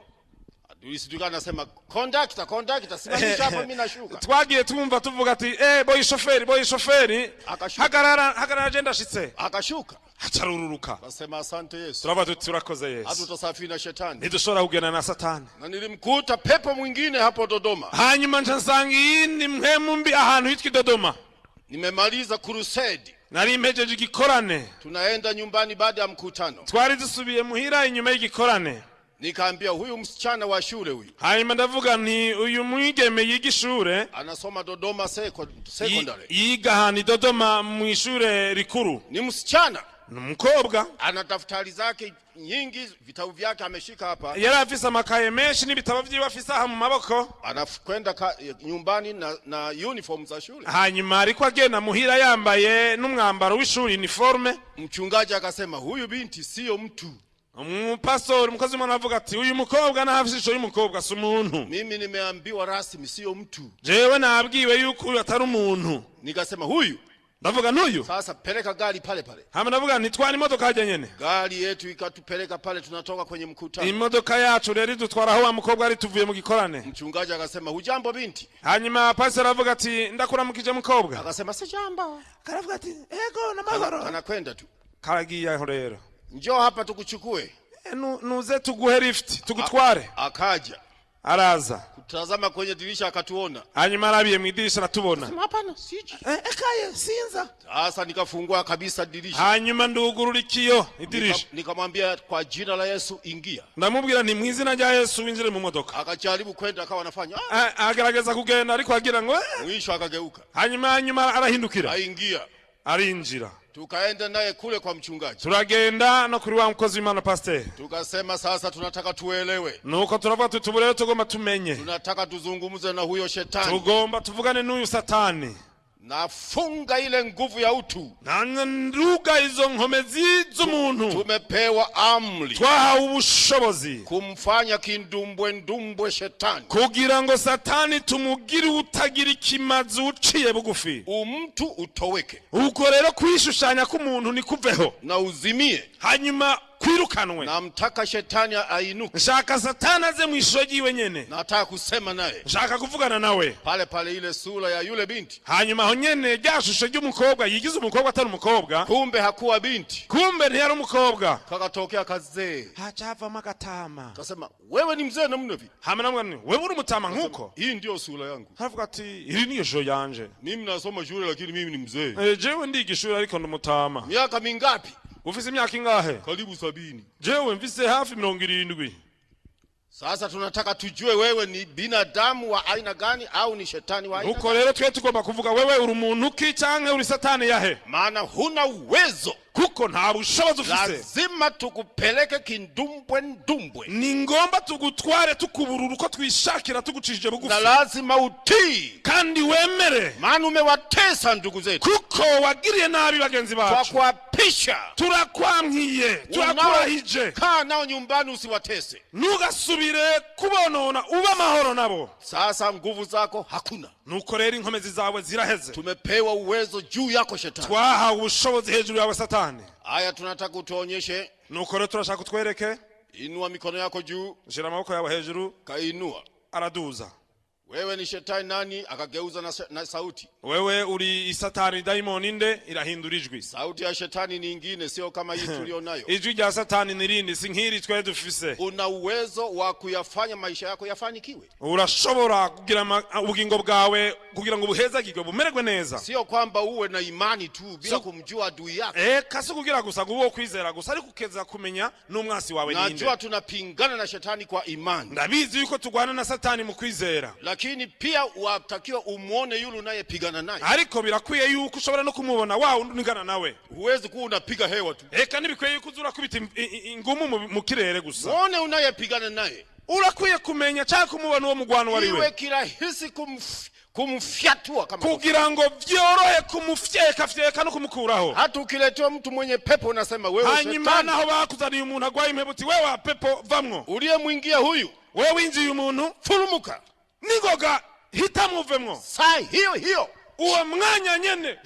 Tulisituka nasema, kondakta, kondakta, simamisha hapo, mimi nashuka. Twagiye twumva tuvuga ati boyi shoferi, boyi shoferi, Akashuka. hagarara, hagarara, je ndashitse. Akashuka. Acarururuka. Kasema, asante Yesu. Turavuga tuti turakoze Yesu. Hatutasafiri na shetani. Ntidushobora kugenda na Satani. Na nilimkuta pepo mwingine hapo Dodoma. Hanyuma nca nsanga iyindi mpwemu mbi ahantu hitwa i Dodoma. Nimemaliza crusade. Nari mpejeje igikorane. Tunaenda nyumbani baada ya mkutano. Twari dusubiye muhira inyuma y'igikorane. Nikaambia huyu msichana wa shule huyu Hanyuma ndavuga nti uyu mwigeme yiga ishure, anasoma Dodoma secondary. yiga ahantu i Dodoma mu ishure rikuru. Ni msichana. Ni umukobwa. Ana daftari zake nyingi, vitabu vyake ameshika hapa. Yari afise amakaye menshi n'ibitabo vyiwe afise aha mu maboko. Anakwenda nyumbani na uniform za shule. Hanyuma ariko agenda muhira yambaye n'umwambaro w'ishuri, uniforme. Mchungaji akasema, huyu binti siyo mtu. Umupastori, umukozi w'Imana, avuga ati uyu mukobwa naho afise ishusho y'umukobwa, si umuntu. Mimi nimeambiwa rasmi siyo mtu. Jewe nabwiwe yuko uyu atari umuntu. Nikasema, huyu Ndavuga n'uyu. sasa peleka gari pale pale. Hama ndavuga ntitwara imodoka hajya nyene. Gari yetu ikatupeleka pale, tunatoka kwenye mkutano. Imodoka yacu rero idutwara aho wa mukobwa ari, tuvuye mu gikorane. Mchungaji akasema, hujambo binti? Hanyuma pastor aravuga ati ndakuramukije, mukobwa. Akasema, si jambo. Karavuga ati ego, n'amahoro. Anakwenda tu. Karagiye aho rero. Njoo hapa tukuchukue. Nuze tuguhe lift, tugutware. Akaja Araza. kutazama kwenye dirisha akatuona. Hanyuma arabiye mu idirisha aratubona. Hapana, siji. Ekaye sinza. Sasa nikafungua kabisa dirisha. Hanyuma ndugurura ikiyo, idirisha. Nikamwambia, kwa jina la Yesu ingia. Ndamubwira nti mu izina rya Yesu, winjire mu modoka. Akajaribu kwenda akawa anafanya Agerageza kugenda, ariko agira ngo. Mwisho akageuka. Hanyuma arahindukira. Aingia. Arinjira. Tukaenda naye kule kwa mchungaji. Turagenda no kuri wa mukozi w'Imana, pasiteri. Tukasema sasa tunataka tuelewe. Nuko turavuga tuti ubu rero tugomba tumenye. Tunataka tuzungumze na huyo shetani. Tugomba tuvugane n'uyu Satani. Nafunga ile nguvu ya utu. Nduga izo nkomezi z'umuntu. Tumepewa amri Twahawe ubushobozi kumfanya kindumbwe ndumbwe shetani. kugira ngo Satani tumugire utagira ikimazi, uciye bugufi. Umtu utoweke Ubwo rero kwishushanya k'umuntu nikuveho na uzimie. hanyuma Twirukanwe. Namtaka shetani ainuke. Nshaka Satani aze mu ishusho ryiwe nyene. Nataka kusema naye. Nshaka kuvugana nawe. Pale pale ile sura ya yule binti. Hanyuma aho nyene rya shusho ry'umukobwa yigize umukobwa atari umukobwa. Kumbe hakuwa binti. Kumbe ntiyari umukobwa. Kakatokea kazee. Haca havamo agatama. Kasema, wewe ni mzee namna vipi? Hama namwe nti, wewe uri umutama nk'uko? Hii ndio sura yangu. Aravuga ati iri niyo shusho yanje. Mimi nasoma shule lakini mimi ni mzee. Eh, jewe ndiga ishuri ariko ndi umutama. Miaka mingapi? Ufise imyaka ingahe? Karibu 70. Jewe mfise hafi 70. Sasa tunataka tujue wewe ni binadamu wa aina gani au ni shetani wa aina Nuko gani? Rero twe tugomba kuvuga wewe uri umuntu ki canke uri Satani yahe? Maana huna uwezo. Kuko nta bushobozi ufise. Lazima tukupeleke kindumbwe ndumbwe. Ni ngomba tugutware tukuburura uko twishakira tugucishije bugufi. Na lazima utii. Kandi wemere. Maana umewatesa ndugu zetu. Kuko wagiriye nabi bagenzi bacu. Twakuapisha. Turakwamwiye, turakurahije. Kaa nao nyumbani usiwatese. Ntugasubire kubonona ube amahoro nabo. Sasa nguvu zako hakuna. Nuko rero inkomezi zawe ziraheze. Tumepewa uwezo juu yako shetani. Twahawe ubushobozi hejuru yawe Satani. Haya, tunataka utuonyeshe. Nuko rero turashaka utwereke. Inua mikono yako juu. Shira amaboko yawe hejuru. Kainua. Araduza. Wewe ni shetani nani? Akageuza na sauti. Wewe uri isatani dayimoni nde? Irahindura ijwi. Sauti ya shetani ni ingine, sio kama hii tulio nayo. Ijwi rya Satani ni rindi, si nk'iri twari dufise. Una uwezo wa kuyafanya maisha yako yafanikiwe. Urashobora kugira ubugingo bwawe kugira ngo buhezagirwe bumererwe neza. Sio kwamba uwe na imani tu bila kumjua adui yako. Eka si kugira gusa ngo ube kwizera gusa ariko ukeza kumenya n'umwasi wawe ninde. Najua tunapingana na shetani kwa imani, Ndabizi yuko turwana na Satani mu kwizera, lakini pia watakiwa umwone yule unayepigana naye. Ariko birakwiye yuko ushobora no kumubona wa wundi unigana nawe. Huwezi kuwa unapiga hewa tu. Eka ntibikwiye yuko uza urakubita ingumu mu kirere gusa. Mwone unayepigana naye, Urakwiye kumenya cyangwa kumubona uwo mugwana uwo ari iwe we, kirahisi kumfyatua kama kugira ngo vyorohe kumufyekafyeka no kumukuraho. Hata ukiletewa mtu mwenye pepo unasema, wewe Hanyuma shetani naho bakuzaniye umuntu agwaye impebo uti wewe wa pepo vamwo, uliyemwingia huyu, wewe winjiye umuntu, furumuka ningoga hitamwo uvemwo. Saa hiyo hiyo. Uwo mwanya nyene.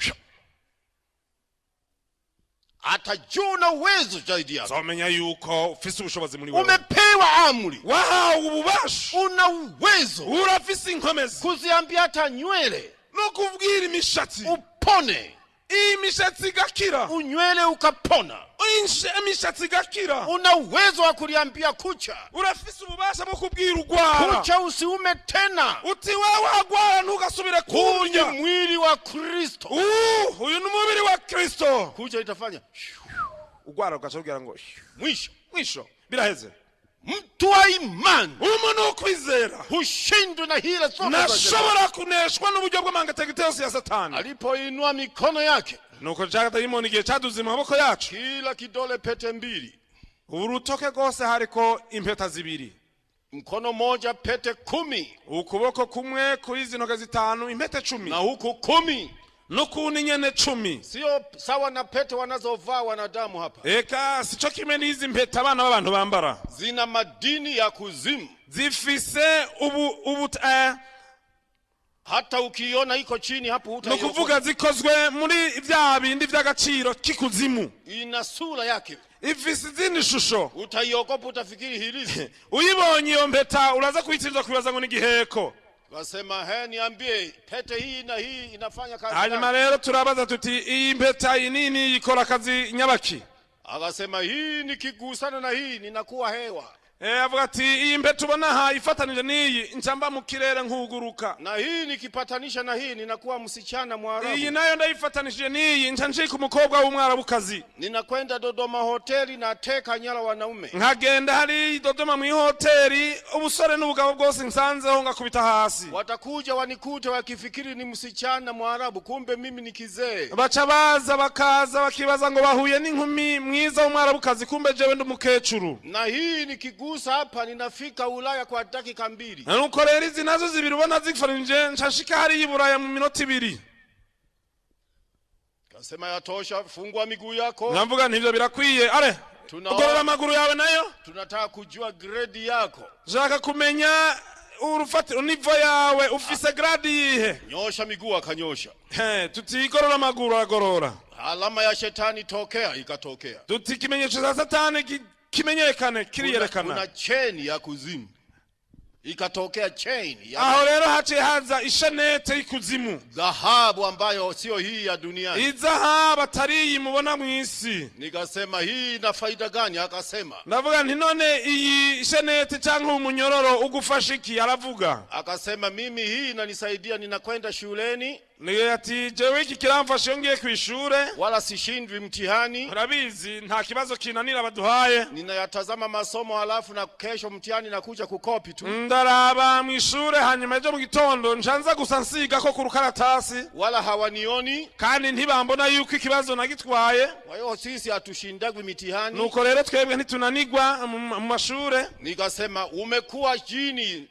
Atajua una uwezo zaidi yako. Uzomenya yuko ufise ubushobozi muri wewe. Umepewa amri, Wahawe ububasha. Una uwezo Urafise inkomezi kuziambia hata nywele no kubwira imishatsi upone, iyi mishatsi igakira, unywele ukapona. Imishatsi igakira. Una uwezo wa kuliambia kucha, Urafise ububasha bwo kubwira urwara kucha usiume tena. Uti wewe wagwara ntugasubire Huu ni kurya. mwili wa Kristo. Uyu ni umubiri wa Kristo. Kucha itafanya Urwara ugaca rubwira ngo mwisho. Mwisho biraheze. Mtu wa imani Umuntu wo kwizera hushindwi na hila zote za shetani. ntashobora kuneshwa n'uburyo bw'amangategeko yose ya Satani. Alipoinua mikono yake, Nuko ca dayimoni igihe caduze mu maboko yacu, kila kidole pete mbili, urutoke rwose hariko impeta zibiri, mkono moja pete 10, ukuboko kumwe kuri izi ntoke zitanu impete 10, na huku 10. N'ukundi nyene 10. Sio sawa na pete wanazovaa wanadamu hapa, Eka sico kimwe n'izi mpeta abana b'abantu bambara. Zina madini ya kuzimu. Zifise ubu. Hata ukiiona iko chini hapo Ni hutaiokota. ukuvuga zikozwe muri vya bindi vy'agaciro k'ikuzimu. Ina sura yake, Ifise izindi shusho. utaiogopa, utafikiri hilizi. Uyibonye iyo mpeta uraza kuyitsinzwa kwibaza ngo ni igiheko. Kasema, he, niambie pete hii na hii inafanya kazi Hanyuma gani? Rero turabaza tuti iyi mpeta iyi nini ikora akazi nyabaki? Akasema, hii nikigusana na hii ninakuwa hewa, Eh, avuga ati iyi mpeta ubona aha ifatanije n'iyi ncamba mu kirere nkuguruka, na hii nikipatanisha na hii ninakuwa msichana iyi Mwarabu, nayo ndayifatanishije n'iyi nca ncika umukobwa w'umwarabukazi, ninakwenda Dodoma hoteli nateka nyara wanaume. Nkagenda hari Dodoma mu ihoteli ubusore n'ubugabo bwose nsanzeho ngakubita hasi. Watakuja wanikute wakifikiri ni msichana Mwarabu, kumbe mimi ni kizee. Baca baza bakaza bakibaza ngo bahuye n'inkumi mwiza w'umwarabukazi kumbe jewe ndi umukecuru. Na hii nikigusa hapa ninafika Ulaya kwa dakika 2. Nuko rero izi nazo zibiri ubona zifatanije nca nshika hariya i Buraya mu minota 2. Kasema, yatosha, fungua miguu yako. Nkavuga nti ivyo birakwiye are ugorora amaguru yawe nayo. Tunataka kujua gredi yako. Nshaka kumenya urufatiro niveau yawe ufise grade yihe? Nyosha miguu, akanyosha. He, tuti igorora amaguru aragorora. Alama ya shetani tokea, ikatokea. Duti ikimenyetso cya Satani kimenyekane, Kuna kiriyerekana. Cheni ya kuzimu, ikatokea chain ya Aho rero haciye haza ishanete y'ikuzimu, dhahabu ambayo sio hii ya duniani. Izahabu atari iyi mubona mu isi. Nikasema, hii ina faida gani? Akasema, Ndavuga nti none iyi shenete cyangwa umunyororo ugufasha iki? Aravuga, akasema, mimi hii inanisaidia, ninakwenda shuleni, niyo ati jewe iki kiramfasha iyo ngiye ku ishure, wala sishindwi mtihani. Urabizi nta kibazo kinanira baduhaye. Ninayatazama masomo, halafu na kesho mtihani nakuja kukopi tu, Ndaraba mu ishure, hanyuma ejo mu gitondo ncanza gusa nsiga ko ku rukaratasi, wala hawanioni. Kandi ntibambona yuko ikibazo nagitwaye. Kwa hiyo sisi hatushindagwi mitihani. Nuko rero twebwe ntitunanigwa mu mashure. Nikasema, umekuwa jini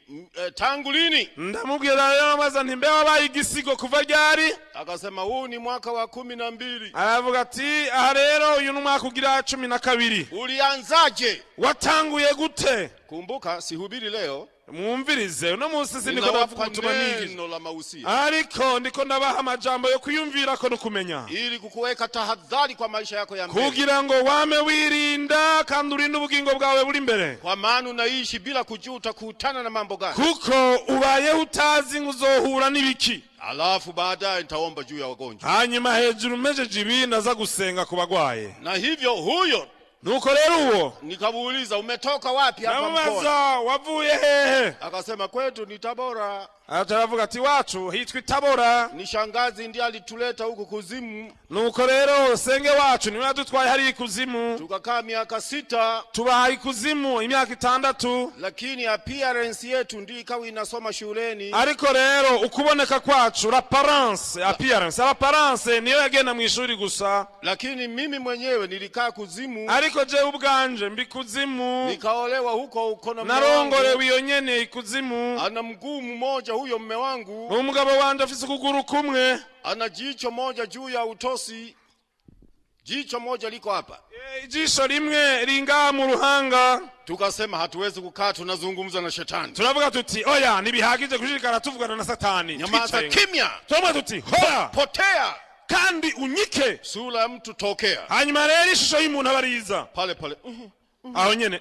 tangu lini? Ndamubwira rero maze nti mbe wabaye igisigo kuva ryari? Akasema, huu ni mwaka wa 12. Aravuga ati aha rero uyu ni umwaka ugira 12. Ulianzaje? Watanguye gute? Kumbuka, sihubiri leo, Mwumvirize, uno munsi sindiko ndavuga ninawapa ubutumwa nigisha, neno la mausia ariko ndiko ndabaha amajambo yo kwiyumvirako no kumenya, ili kukuweka tahadhari kwa maisha yako ya mbele, kugira ngo wame wirinda kandi urinde ubugingo bwawe buri imbere, kwa maana unaishi bila kujua utakutana na mambo gani. Kuko ubayeho utazi ngo uzohura n'ibiki. Alafu baadaye nitaomba juu ya wagonjwa. Hanyuma hejuru mpejeje ibi ndaza gusenga ku bagwaye. Na hivyo huyo Nuko rero uwo, nikamuuliza, umetoka wapi hapa mkoa? ndamubaza wavuye hehe? Akasema, kwetu ni Tabora. Aca aravuga ati wacu hitwa iTabora. Ni shangazi ndiye alituleta huku kuzimu, Nuko rero senge wacu niwe yadutwaye hariya ikuzimu, tukakaa miaka 6, tubaha ikuzimu imyaka 6, lakini appearance yetu ndiyo ikawa inasoma shuleni. Ariko rero ukuboneka kwacu, l'apparence, appearance, l'apparence niyo yagenda mu ishuri gusa. Lakini mimi mwenyewe nilikaa kuzimu, Ariko jewe ubwanje mbi kuzimu, nikaolewa huko huko na mume wangu. Narongorewe iyo nyene ikuzimu. Ana mguu mmoja huyo mme wangu, Umugabo wanje afise ukuguru kumwe, ana jicho moja juu ya utosi, jicho moja liko hapa. Ijisho rimwe ringaha mu ruhanga. Tukasema hatuwezi kukaa tunazungumza na shetani. Turavuga tuti oya, ntibihagije gushishikara tuvugana na Satani. Nyamaza Twicaye. kimya, Turavuga tuti hora, potea, kandi unyike. Sura ya mtu tokea Hanyuma rero ishusho y'umuntu aba ariza pale pale. Aho nyene.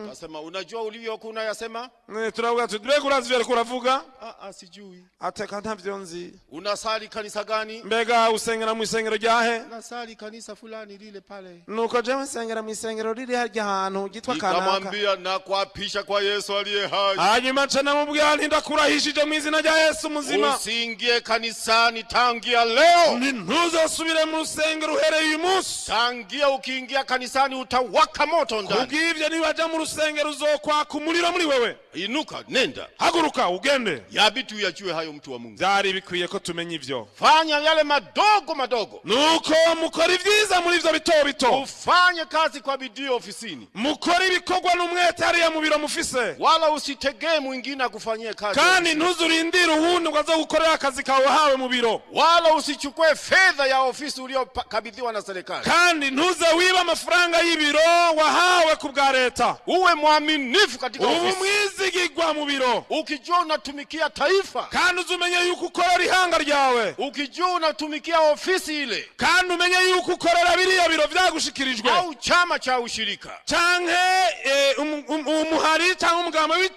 Kasema, unajua ulivyokuwa unayasema? Turavuga tuti mbega urazi ivyo ariko uravuga? Ah, ah, sijui. Ateka ntavyo nzi. Unasali kanisa gani? Mbega usengera mu isengero ryahe? Nasali kanisa fulani lile pale. Nuko jewe nsengera mu isengero riri harya hantu ryitwa kanaka. Nikamwambia, nakuapisha kwa Yesu aliye hai, Hanyuma nca namubwira nti ndakurahishije mu izina rya Yesu muzima, usiingie kanisani tangia leo. Nti ntuzosubire mu rusengero uhereye uyu munsi. Tangia ukiingia kanisani utawaka moto ndani. Kubw'ivyo niwaja mu rusengero uzokwaka umuriro muri wewe. Inuka, nenda. Haguruka ugende. Yabidi uyajue hayo, mtu wa Mungu. Byari bikwiye ko tumenya ivyo. Fanya yale madogo madogo, Nuko mukora ibyiza muri ivyo bito bito, ufanye kazi kwa bidii ofisini, mukora ibikorwa n'umwete hariya mu biro mufise, wala usitegee mwingine akufanyie kazi, kandi ntuzurindire uwundi ngo aze gukorera akazi kawe wahawe mu biro, wala usichukue fedha ya ofisi uliyokabidhiwa na serikali. Kandi ntuze wibe amafaranga y'ibiro wahawe ku bwa leta. Uwe mwaminifu katika Ubu ofisi, mwizigigwa mu biro, ukijua unatumikia taifa, kandi uzumenye yuko ukorera ihanga ryawe, ukijua unatumikia ofisi ile kandi umenye yuko ukorera biriya biro vyagushikirijwe, au chama cha ushirika. Canke umuhari canke umugambi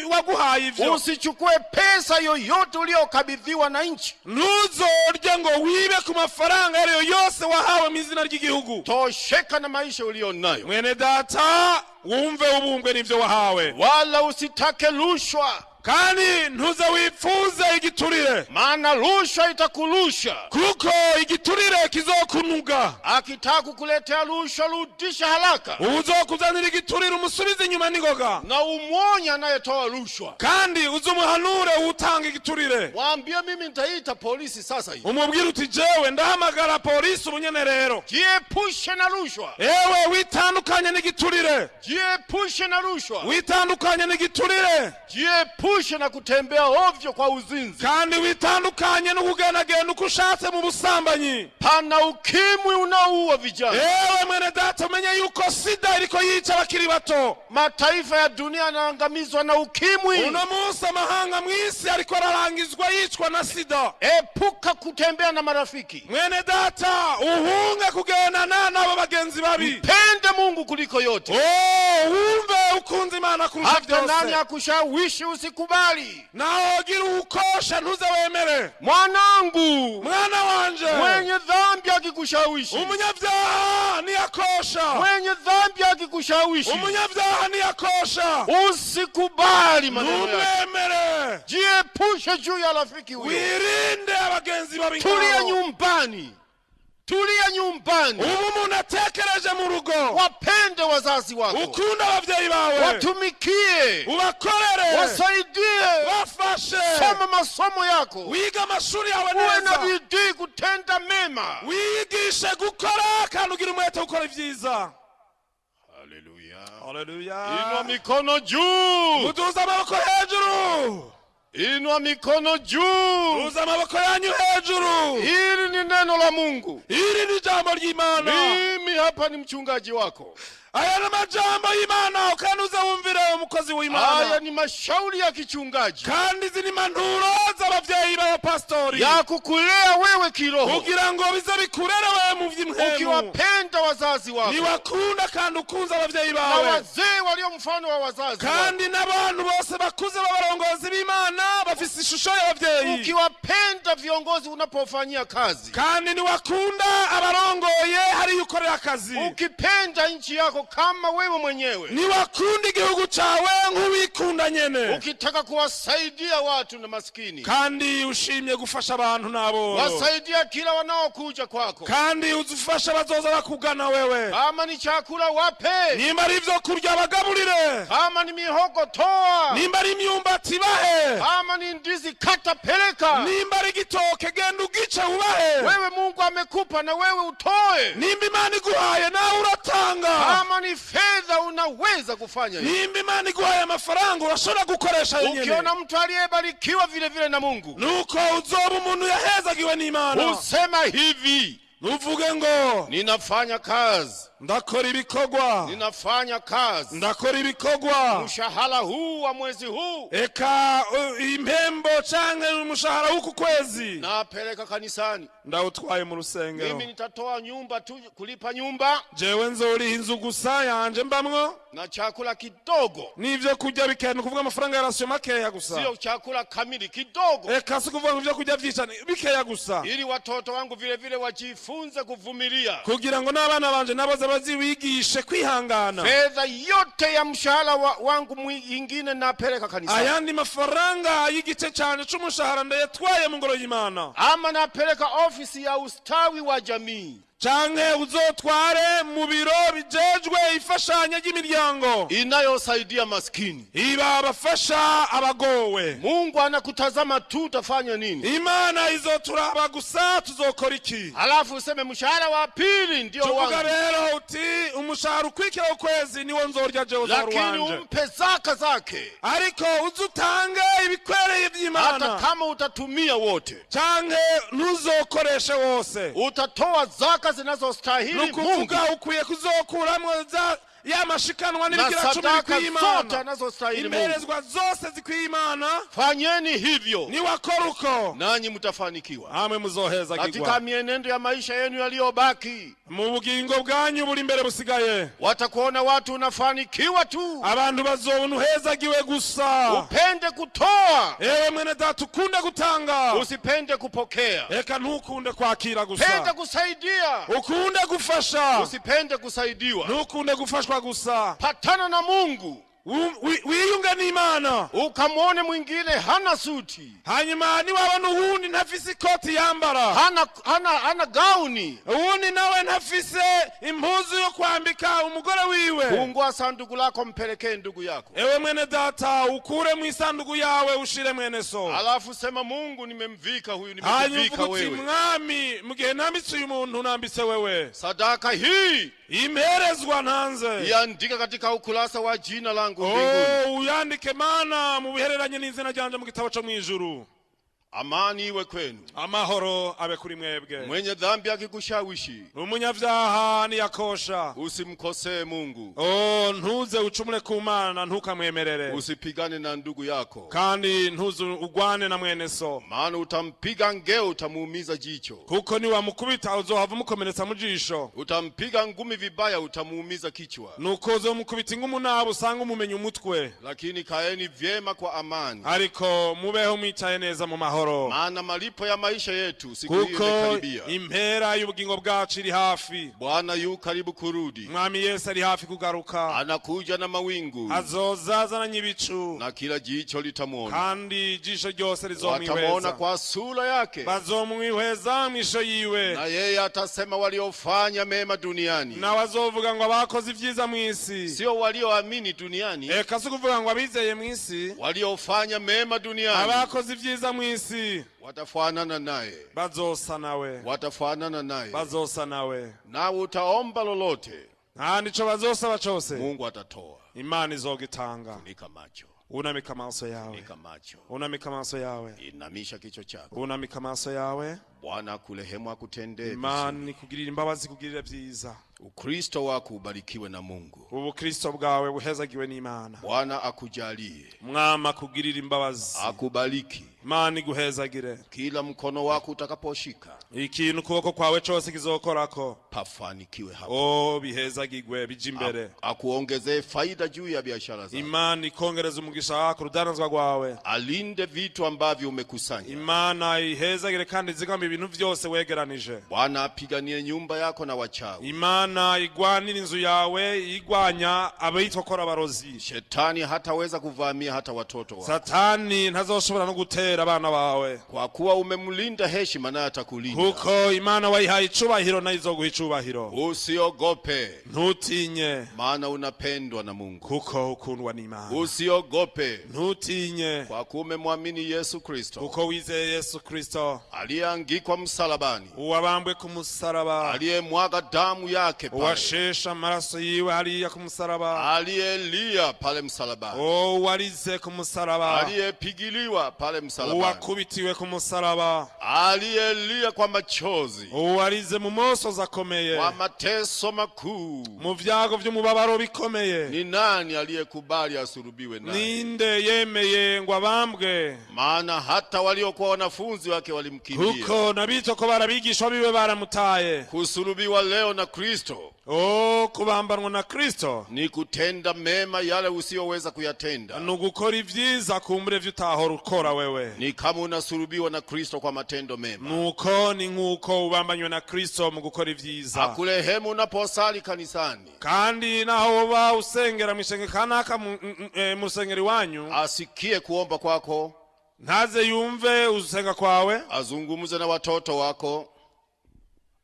waguhaye ivyo. Usichukue pesa yoyote uliyokabidhiwa na nchi. Ntuzorye ngo wibe ku mafaranga ayo ariyo yose wahawe mu izina ry'igihugu. Tosheka na maisha uliyo nayo, Mwene data, wumve ubumbwe n'ivyo wahawe, wala usitake rushwa, kandi ntuze wipfuze igiturire, maana rushwa itakurusha. Kuko igiturire kizokunuga. Akitaka kukuletea rushwa, rudisha haraka, Uzokuzanira igiturire umusubize inyuma n'ingoga, na umwonye anayetoa rushwa. Kandi uze umuhanure utanga igiturire. Mwambie, mimi nitaita polisi sasa hivi. Umubwire uti jewe ndahamagara polisi ubunyene rero. Jiepushe na rushwa, Ewe witandukanye n'igiturire, jiepushe na rushwa, witandukanye n'igiturire, jiepushe. Jiepushe na kutembea ovyo kwa uzinzi. Kandi witandukanye no kugendagenda uko ushatse mu busambanyi. Pana ukimwi unaoua vijana. Ewe mwene data, umenye yuko sida iriko yica abakiri bato. Mataifa ya dunia yanaangamizwa na ukimwi. Uno munsi amahanga mu isi ariko ararangizwa yicwa na sida. Epuka kutembea na marafiki. Mwene data, uhunge kugendana n'abo bagenzi babi. Mpende Mungu kuliko yote. Oh, wumve ukunze Imana kurusha Hata nani byose. akushawishi usikubali. Naho gira uwukosha, ntuze wemere. Mwanangu, Mwana wanje, mwenye dhambi akikushawishi, umunyabyaha niyakosha, mwenye dhambi akikushawishi, umunyabyaha niyakosha, usikubali maneno yake. Ntumwemere. Jiepushe juu ya rafiki huyo. Wirinde abagenzi babi Tulia nk'abo. nyumbani, tulia nyumbani. Ubu umuntu atekereje mu rugo. Wapende wazazi wako, Ukunde ababyeyi bawe, watumikie, ubakorere, wasaidie, bafashe. Soma masomo yako, Wiga amashuri yawe uwe na neza, bidii kutenda mema. Wigishe gukora kandi ugire umwete wo gukora ibyiza. Haleluya! Haleluya! Inua mikono juu, Muduze amaboko hejuru. Inua mikono juu. Duze amaboko yanyu hejuru. Hili ni neno la Mungu. Iri ni ijambo ry'Imana. Mimi hapa ni mchungaji wako. Aya ni amajambo y'Imana, kandi uze wumvire umukozi Haya w'Imana. ni mashauri ya kichungaji Kandi izi ni impanuro z'ababyeyi b'abapasitori ya kukulea wewe kiroho, kugira ngo bize bikurere wewe mu by'impwemu. Ukiwapenda wazazi wako Niwakunda kandi ukunze ababyeyi na bawe, wazee walio mfano wa wazazi wako, kandi n'abantu bose bakuze b'abarongozi b'Imana bafise ishusho y'ababyeyi, ukiwapenda viongozi unapofanyia kazi, kandi niwakunda abarongoye hariyo ukorera akazi, ukipenda nchi yako kama wewe mwenyewe, niwakunda igihugu cyawe nk'uwikunda nyene, ukitaka kuwasaidia watu na maskini, kandi ushimye gufasha abantu n'aboro, wasaidia kila wanaokuja kwako. Kandi uzufasha bazoza bakugana wewe. Kama ni chakula wape, Nimba ari ibyo kurya bagaburire, kama ni mihogo toa, nimba ari imyumbati bahe, kama ni ndizi kata peleka. Nimba ari igitoke genda ugice ubahe. Wewe Mungu amekupa na wewe utoe. Nimba Imana iguhaye nawe uratanga. Kama ni fedha unaweza kufanya hivyo. Nimba Imana iguhaye amafaranga urashobora gukoresha yonyene. Ukiona mtu aliyebarikiwa vile vile na Mungu, Nuko uzoba umuntu yahezagiwe n'Imana, usema hivi, nuvuge ngo, ninafanya kazi, ndakora ibikorwa, ninafanya kazi, ndakora ibikorwa, mshahara huu wa mwezi huu eka impembo canke umushahara w'uku kwezi napeleka kanisani. Ndawutwaye mu rusengero. Mimi nitatoa nyumba tu, kulipa nyumba Jewe nzoriha inzu gusa yanje mbamwo na chakula kidogo, n'ivyo kurya bikeya, ni ukuvuga amafaranga ya ration makeya gusa, sio chakula kamili, kidogo, eka si ukuvuga ngo ivyo kurya vyinshi cane, bikeya gusa, ili watoto wangu vile vile wajifunze kuvumilia. Kugira ngo n'abana banje nabo bazibigishe kwihangana. Fedha yote ya mshahara wangu mwingine napeleka kanisani, Ayandi mafaranga y'igice canje c'umushahara ndayatwaye mu ngoro y'Imana, ama napeleka ofisi ya ustawi wa jamii canke uzotware mu biro bijejwe ifashanya ry'imiryango inayosaidia maskini. Iba abafasha abagowe. Mungu anakutazama tu, utafanya nini? Imana izoturaba gusa tuzokora iki. Halafu useme mshahara wa pili ndio Tuvuga wangu, rero uti umushahara ukwikira ukwezi niwo nzorya jewe uzora lakini wanje, umpe zaka zake, ariko uze utange ibikwereye hata vy'Imana, kama utatumia wote, canke ntuzokoreshe wose, utatoa zaka zinazostahili ni Mungu ukuvuga ukwiye kuzokuramwo za ya mashikanwa na n'ibigira cumi sadaka bikwiye zote Imana, anazostahili Mungu. imperezwa zose zikwiye Imana. Fanyeni hivyo Niwakora uko, nanyi mtafanikiwa amwe muzoheza katika gigwa mienendo ya maisha yenu yaliyobaki. Mu bugingo bwanyu buri imbere busigaye. Watakuona watu unafanikiwa tu. Abantu bazobona uhezagiwe gusa. Upende kutoa, Ewe mwene data, ukunde gutanga, usipende kupokea. Eka ntukunde kwakira Penda gusa, kusaidia, ukunde gufasha, usipende kusaidiwa. Ntukunde gufashwa gusa. Patana na Mungu, Wiyunge n'Imana, ukamwone mwingine hana suti, hanyuma niwabona uwundi ntafise ikoti yambara, hana gauni, uwundi nawe ntafise impuzu yo kwambika umugore wiwe, fungua sanduku lako, mpelekee ndugu yako, ewe mwene data, ukure mu isanduku yawe ushire mwene so, alafu sema, Mungu, nimemvika huyu, hanyuma nimekuvika uvuga uti, wewe. Mwami, mu gihe nambitse uyu muntu nambitse wewe. Sadaka hii Imperezwa ntanze iandika katika ukurasa wa jina langu langu mbinguni. Oh, uyandike Mana mu bihereranye n'izina ryanje mu gitabo cyo mu ijuru. Amani iwe kwenu. Amahoro abe kuri mwebwe. Mwenye dhambi akikushawishi, Umunyabyaha niyakosha, usimkosee Mungu. Oh, ntuze ucumure ku Mana, ntukamwemerere. Usipigane na ndugu yako, Kandi ntuze ugwane na mwene so, maana utampiga ngeo, utamuumiza jicho. Kuko niwamukubita uzohava umukomeretsa mu jisho. Utampiga ngumi vibaya, utamuumiza kichwa. Nuko uzomukubita ingumu nabi usanga umumenya umutwe. Lakini kaeni vyema kwa amani, Ariko mubeho mwicaye neza mu mahoro, maana malipo ya maisha yetu siku hiyo kuko imekaribia. Impera y'ubugingo bwacu iri hafi. Bwana yu karibu kurudi, Mwami Yesu ari hafi kugaruka. Anakuja na mawingu, Azoza azananye ibicu, na kila jicho litamwona. Kandi ijisho ryose Watamwona rizomwihweza. kwa sura yake, Bazomwihweza mw'isho yiwe. Na yeye atasema waliofanya mema duniani, Nawe azovuga ngo abakoze ibyiza mu isi, sio walioamini duniani, eka si ukuvuga ngo abizeye mu isi, waliofanya mema duniani abakoze ibyiza mu isi watafanana naye, bazosa nawe, watafanana naye. Bazosa nawe. Nawe utaomba lolote, Nta nico bazosaba cose, Mungu atatoa. Imana izogitanga. Funika macho, Unamika amaso yawe. Funika macho, Unamika amaso yawe. Inamisha kichwa chako. Unamika amaso yawe. Bwana akurehemu, akutendee vizuri. Imana ikugirira imbabazi, ikugirire byiza. Ukristo wako ubarikiwe na Mungu. Ubukristo bwawe buhezagiwe n'Imana. Bwana akujalie, Mwami akugirire imbabazi. Akubariki. Imana iguhezagire. Kila mkono wako utakaposhika, Ikintu ukuboko kwawe cose kizokorako, pafanikiwe hapo. O bihezagigwe bije imbere. Akuongezee faida juu ya biashara zako. Imana ikongereza umugisha wako rudanazwa rwawe. Alinde vitu ambavyo umekusanya. Imana ihezagire kandi izigame ibintu byose wegeranije. Bwana apiganie nyumba yako na wachawi. Imana igwanira inzu yawe igwanya abitwa ko ari abarozi. Shetani hataweza kuvamia hata watoto wako. Satani ntazoshobora no gutera abana bawe. Kwa kuwa umemlinda heshima, naye atakulinda. Kuko Imana wayihaye icubahiro nayo izoguha icubahiro. Usiogope, Ntutinye, maana unapendwa na Mungu. Kuko ukundwa n'Imana. Usiogope, Ntutinye, kwa kuwa umemwamini Yesu Kristo kuko wizeye Yesu Kristo aliyeangikwa msalabani, uwabambwe ku musaraba, aliyemwaga damu yake pale, uwashesha amaraso yiwe hariya ku musaraba, aliyelia pale msalabani, uwarize ku musaraba, aliyepigiliwa pale msalabani, uwakubitiwe ku musaraba, aliyelia kwa machozi, uwarize mu mosozi akomeye, kwa mateso makuu. Mu vyago vy'umubabaro bikomeye. Ni nani aliyekubali asulubiwe naye? Ninde yemeye ngo abambwe? Maana hata waliokuwa wanafunzi wake walimkimbia. Kuko n'abitwa ko barabigishwa biwe baramutaye. Kusulubiwa leo na Kristo O kubambanwa na Kristo ni kutenda mema yale usiyoweza kuyatenda. Ni ugukora ibyiza kumbure vyo utahora ukora wewe. Ni kama unasulubiwa na Kristo kwa matendo mema. Nuko ni nk'uko ubambanywe na Kristo mu gukora ibyiza. Akurehemu unaposali kanisani, Kandi naho woba usengera mu ishenge kanaka mu rusengero iwanyu, asikie kuomba kwako, ntaze yumve usenga kwawe, azungumze na watoto wako,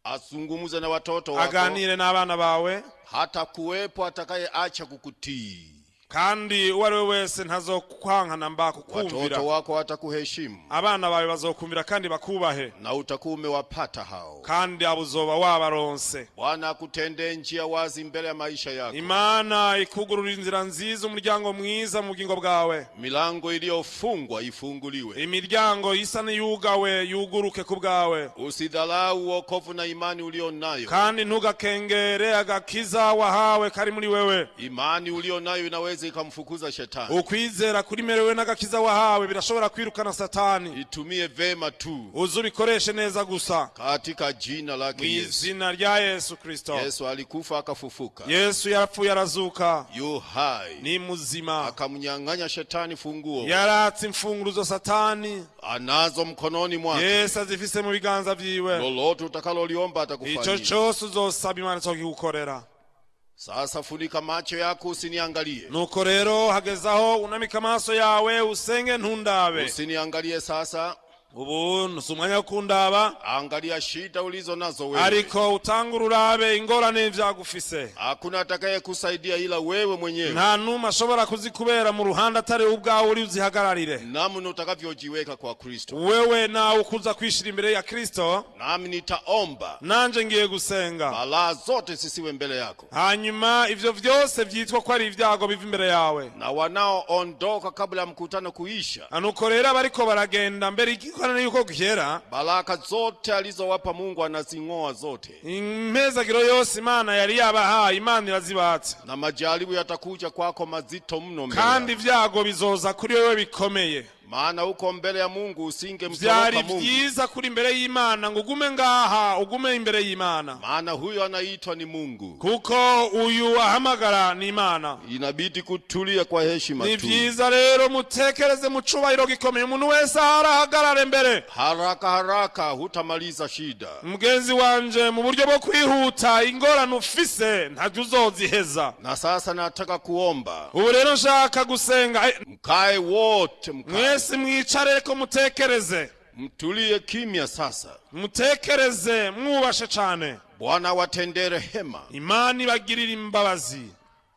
azungumze na watoto wako, aganire n'abana bawe, hata kuwepo atakayeacha kukutii. Kandi uwo ari we wese ntazokwankana mba kukumvira. Watoto wako watakuheshimu Abana bawe bazokumvira kandi bakubahe, na utakuwa umewapata hao. Kandi abo uzoba wabaronse. Bwana akutendee njia wazi mbele ya maisha yako, Imana ikugurura inzira nziza, umuryango mwiza mu bugingo bwawe. Milango iliyofungwa ifunguliwe. Imiryango isa n'iyugawe yuguruke ku bwawe. Usidharau wokovu na imani ulio nayo. Kandi ntugakengere agakiza wahawe kari muri wewe. Imani ulio nayo inaweza ikamfukuza shetani. Ukwizera kuri merewe n'agakiza wahawe birashobora kwirukana Satani. Itumie vema tu Uze ubikoreshe neza gusa, katika jina mu lake Yesu. izina rya Yesu Kristo. Yesu alikufa akafufuka, Yesu yarapfuye arazuka. Yu hai, Ni muzima. Akamnyang'anya shetani funguo, Yaratse imfunguruzo Satani. Anazo mkononi mwake. Yesu azifise mu biganza vyiwe. Lolote utakaloliomba Ico atakufanyia. cose uzosaba Imana izokigukorera. Sasa funika macho yako usiniangalie, Nuko rero hageze aho unamika amaso yawe usenge ntundabe. Usiniangalie sasa. Ubu si umwanya wo kundaba. Angalia shida ulizo nazo wewe. Ariko utangura urabe ingorane vyagufise. Hakuna atakaye kusaidia ila wewe mwenyewe. Nta n'umwe ashobora kuzikubera mu ruhande atari wowe ubwawe uri uzihagararire. Namna utakavyojiweka kwa Kristo. Wewe nawe ukuza kwishira imbere ya Kristo. Nami nitaomba Nanje ngiye gusenga, balaa zote zisiwe mbele yako, hanyuma ivyo vyose vyitwa ko ari ibyago biva imbere yawe. Na wanaoondoka kabla ya mkutano kuisha, Nuko rero abariko baragenda mbere igikorano yuko gihera, baraka zote alizowapa Mungu anazing'oa zote, impezagiro yose Imana yari yabahaye Imana irazibatse, na majaribu yatakuja kwako mazito mno mbele kandi yako. ibyago bizoza kuri wewe bikomeye. Maana uko mbele ya Mungu, Vyari usingemtoroka Mungu, vyiza kuri imbere y'Imana ngo ugume ngaha, ugume imbere y'Imana, maana huyo anaitwa ni Mungu. Kuko uyu ahamagara ni Imana. Inabidi kutulia kwa heshima Ni tu. vyiza rero mutekereze mu cubahiro gikomeye, umuntu wese arahagarare mbere. Haraka haraka hutamaliza shida. Mugenzi wanje, mu buryo bwo kwihuta ingorane ufise ntabyo uzoziheza. Na sasa nataka kuomba, Ubu rero nshaka gusenga. Mkae wote, mkae, Mwese mwicare ko mutekereze. Mtulie kimya sasa. Mutekereze mwubashe cane. Bwana watendee rehema. Imana ibagirira imbabazi.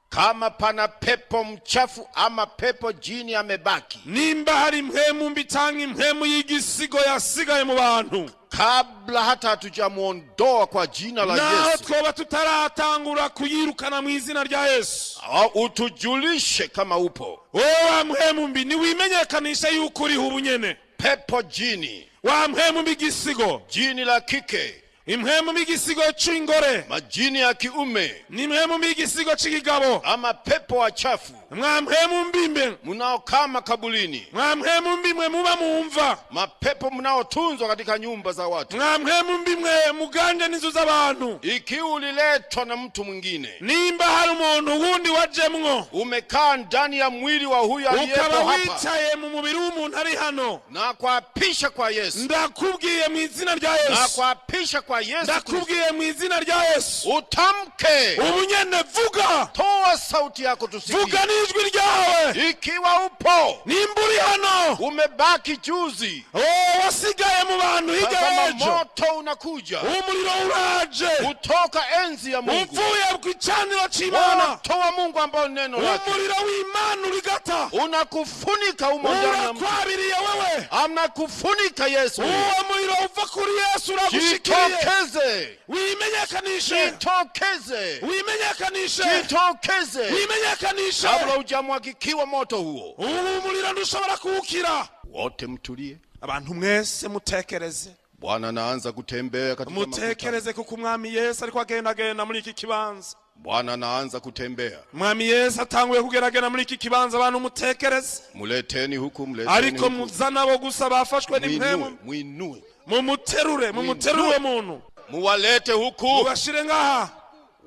Kama pana pepo mchafu ama pepo jini amebaki, Nimba hari impwemu mbi canke impwemu y'igisigo yasigaye mu bantu, kabla hata hatujamuondoa kwa jina la naho Yesu, twoba tutaratangura kuyirukana mu izina rya Yesu, au utujulishe kama upo wowe wa mpwemu mbi, niwimenyekanishe yuko uriho ubu nyene. Pepo jini, Wa mpwemu mbi igisigo, jini la kike, impwemu mbi igisigo c'ingore, majini ya kiume, ni impwemu mbi igisigo c'ikigabo, ama pepo wachafu mwa mpwemu mbi mbe, mnaokaa makaburini, mwa mpwemu mbi mwe muba mumva, mapepo mnaotunzwa katika nyumba za watu, mwa mpwemu mbi mwe muganje n'inzu z'abantu, ikiwa uliletwa na mtu mwingine, nimba hari umuntu wundi wajemwo, umekaa ndani ya mwili wa huyu aliyepo ukaba hapa, wicaye mu mubiri w'umuntu ari hano, na kuapisha kwa Yesu, ndakubwiye mu izina rya na Yesu, kuapisha kwa Yesu Kristo, ndakubwiye mu izina rya Yesu, utamke, ubu nyene vuga, toa sauti yako tusikie. Vuga n'ijwi ryawe. Ikiwa upo, Nimba uri hano, umebaki juzi, oh, wasigaye mu bantu hirya tazama y'ejo, moto unakuja umuriro uraje kutoka enzi ya Mungu, uvuye ku gicaniro c'Imana, moto wa Mungu ambao ni neno lake umuriro w'Imana urigata, unakufunika umo ndani ya mtu, urakwabiriye wewe. anakufunika Yesu. Uwo muriro uva kuri Yesu uragushikiriye. Jitokeze, Wimenyekanishe. Jitokeze, Wimenyekanishe. Jitokeze Wimenyekanishe. kabla hujamwagikiwa moto huo. Ubu muriro ntushobora kuwukira. Wote mtulie. Abantu mwese mutekereze. Bwana anaanza kutembea katika makutano. Mutekereze kuko umwami Yesu ariko agendagenda muri iki kibanza. Bwana anaanza kutembea. Umwami Yesu atanguye kugeragenda muri iki kibanza, abantu mutekereze. Muleteni huku, mleteni Ariko huku. muzana abo gusa bafashwe Mwinue, n'impwemu. mwinue, Mumuterure, mumuterure uwo muntu. Muwalete huku. Mubashire ngaha.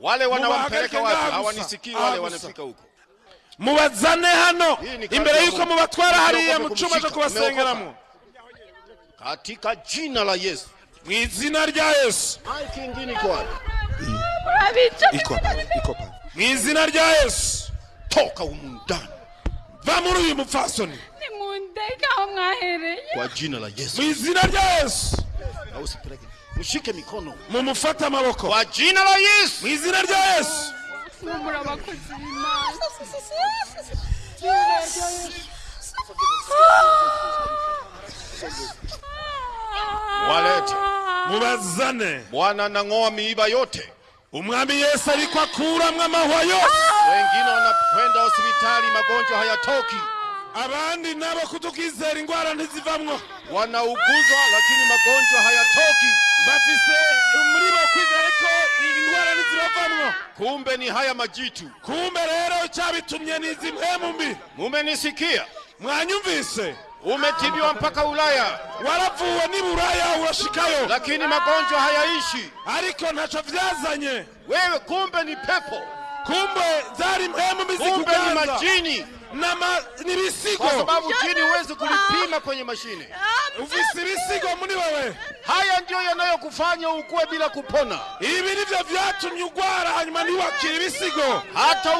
Wale wanawampeleka Mubahagarike wapi? ngaha gusa. Hawanisikii Aha wale gusa. wanafika huko. Mubazane hano Hii ni kazi imbere ya yuko Mungu. mubatwara hariya Msiogope mu cyumba cyo kumshika. kubasengeramo. Katika jina la Yesu. Mu izina rya Yesu. Maiki ingine iko wapi? Iko pale, iko pale. Mu izina rya Yesu. Toka humu ndani Va muri uyu mupfasoni. Nimundeke aho mwahereye. Kwa jina la Yesu. Mu izina rya Yesu. Na usipeleke. Mshike mikono. Mumufate amaboko. Kwa jina la Yesu. Mu izina rya Yesu. Muri abakozi b'Imana. Walete. Mubazane. Bwana anang'oa miiba yote. Umwami Yesu ariko akuramwo amahwa yose. Wengine wanakwenda hospitali, magonjwa hayatoki. Abandi nabo kutukizera ingwara ntizivamwo. Wanauguzwa lakini magonjwa hayatoki. Bafise muri bo kwizera ko indwara ntizibavamwo. Kumbe ni haya majitu. Kumbe rero icyabitumye ni izi mpwemu mbi. Mumenisikia? Mwanyumvise? Umetibiwa mpaka Ulaya, Waravuwe n'i Buraya urashikayo, lakini magonjwa hayaishi. Ariko ntacyo vyazanye. Wewe kumbe ni pepo, Kumbe zari mpwemu mbi kumbe ni zikuganza. majini, N'ibisigo. Kwa sababu jini huwezi kulipima kwenye mashine. Ufise ibisigo muri wewe. Haya ndiyo yanayokufanya ukue bila kupona. Ibi nivyo vyatumye ugwara hanyuma ntiwakira ibisigo. Hata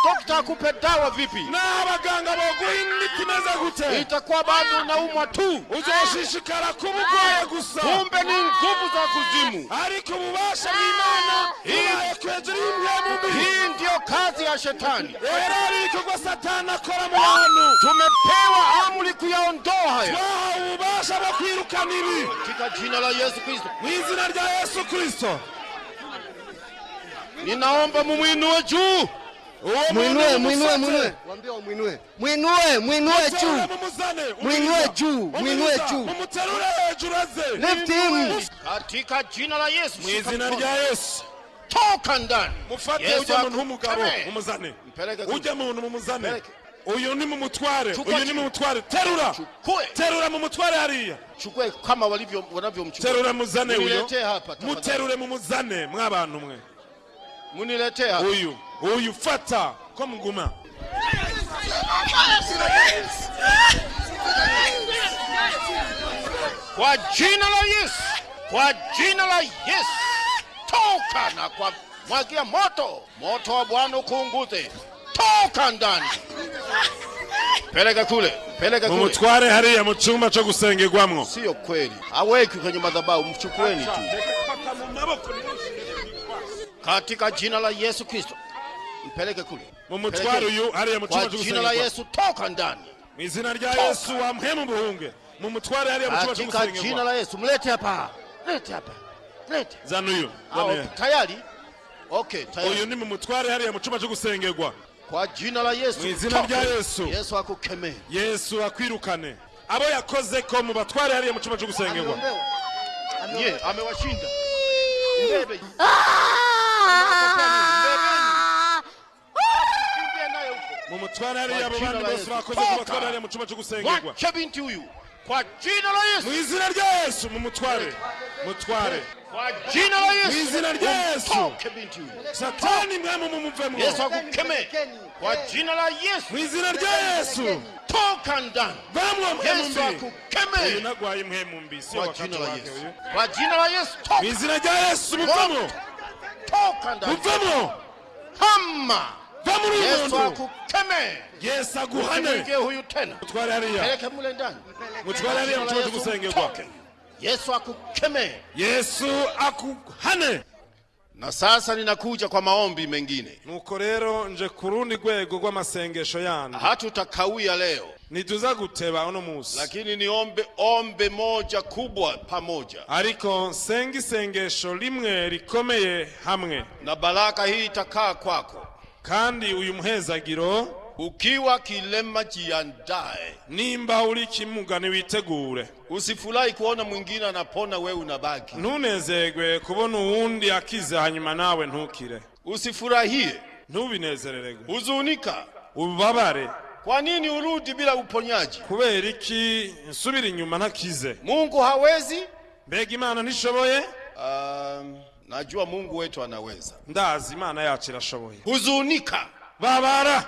dokta akupe dawa vipi, Naho abaganga boguha imiti imeze gute, itakuwa bado unaumwa tu. Uzoshishikara kuba ugwaye gusa. Kumbe ni nguvu za kuzimu. Ariko ububasha bw'Imana bubaye hejuru y'impwemu mbi. Hii ndiyo kazi ya shetani. Rero hari ibikorwa Satani akora mu bantu. Tumepewa amri kuyaondoa haya Twahawe ububasha bwo kwirukana ibi katika jina la Yesu Kristo. mu izina rya Yesu Kristo. Ninaomba mumwinue juu. Uwo muntu Mwinue, mwinue, mumufate. mwinue. Waambie wamwinue. Mwinue, mwinue juu. Muterure, mumuzane. Mwinue Umiriza. juu, mwinue Umiriza. juu. Mumuterure hejuru aze. Lift him. Katika jina la Yesu. Mu Shika izina mkono. rya Yesu. Toka ndani. Mufate Yesu ujya muntu w'umugabo, akukemee. mumuzane. Mpeleke kule. Ujya muntu mumuzane. Mpeleke. Uyu ni mumutware. Chukua Uyu ni chini. mumutware, terura. Chukue. Terura, mumutware hariya. Chukue kama walivyo wanavyomchukua. Terura, muzane uyo. Muniletee hapa tafadhali. Muterure mumuzane mwabantu mwe. Muniletee hapa. Uyu fata ko muguma. Kwa jina la Yesu. Kwa jina la Yesu. Toka na kwa mwagia moto. Moto wa Bwana ukuunguze. Toka ndani. Peleka kule. Peleka kule. Mumutware hariya mu cyumba cyo gusengerwamwo. Sio kweli. Haweki kwenye madhabahu, mchukueni tu. Katika jina la Yesu Kristo. Mpeleke kule. Mumutware Peleke. uyu hariya mu Kwa cyumba cyo jina la gusengerwamwo. Yesu toka ndani. Mu izina rya Yesu wa mpemu buhunge, mumutware hariya mu cyumba cyo Katika jina gusengerwa. la Yesu mlete hapa. Lete hapa. Lete. Zana uyu, zana Ah, uyu. tayari? Okay, tayari. Uyu ni mumutware hariya mu cyumba cyo gusengerwa. Kwa jina la Yesu. Mu izina Toka. rya Yesu. Yesu akukemee. Yesu akwirukane. Abo yakoze ko mubatware hariya mu cyumba cyo gusengerwa. Ameombewa. Ye, amewashinda. Mbebe. Kimbia naye huko. Mumutware hariya abo Kwa jina bandi la bose Yesu. bakoze ko Toka. batware hariya mu cyumba cyo gusengerwa. Mwache binti huyu. Kwa jina la Yesu. Mu izina rya Yesu mumutware, mutware. Kwa jina la Yesu. Mu izina rya Yesu. Toke binti huyu. Satani mwemu mumuvemwo. Yesu akukemee. Kwa jina la Yesu. Mu izina rya Yesu. Toka ndani. Vamwo mpemu Yesu mbi. Uyu akukemee. nagwaye impemu mbi, si Kwa wakati jina la wake Yesu. uyu. Kwa jina la Yesu. Mu Toka. izina rya Yesu muvemwo. Toka ndani. Muvemwo. Hama. Va muri uyu Yesu muntu. akukemee. Yesu aguhane. Usimwingie huyu tena. Mutware hariya. Peleke mule ndani. Mutware hariya mu Jina la cyumba cyo Yesu, gusengerwa. toke. Yesu akukemee. Yesu akuhane. Na sasa ninakuja kwa maombi mengine. Nuko rero nje ku rundi rwego rw'amasengesho yandi. Hatutakawia leo, Ntituza guteba uno munsi, lakini niombe ombe moja kubwa pamoja, ariko nsenga isengesho rimwe rikomeye hamwe, na baraka hii itakaa kwako. Kandi uyu muhezagiro. Ukiwa kilema, jiandae. Nimba uri kimuga niwitegure. Usifurahi kuona mwingine anapona, wewe unabaki. Ntunezerwe kubona uwundi akize hanyuma nawe ntukire. Usifurahie, Ntubinezererwe. Huzunika. Ubabare. Kwa nini urudi bila uponyaji? Kubera iki nsubira inyuma ntakize? Mungu hawezi? Mbega Imana ntishoboye? Najua Mungu wetu anaweza. Ndazi Imana yacu irashoboye. Huzunika, Babara.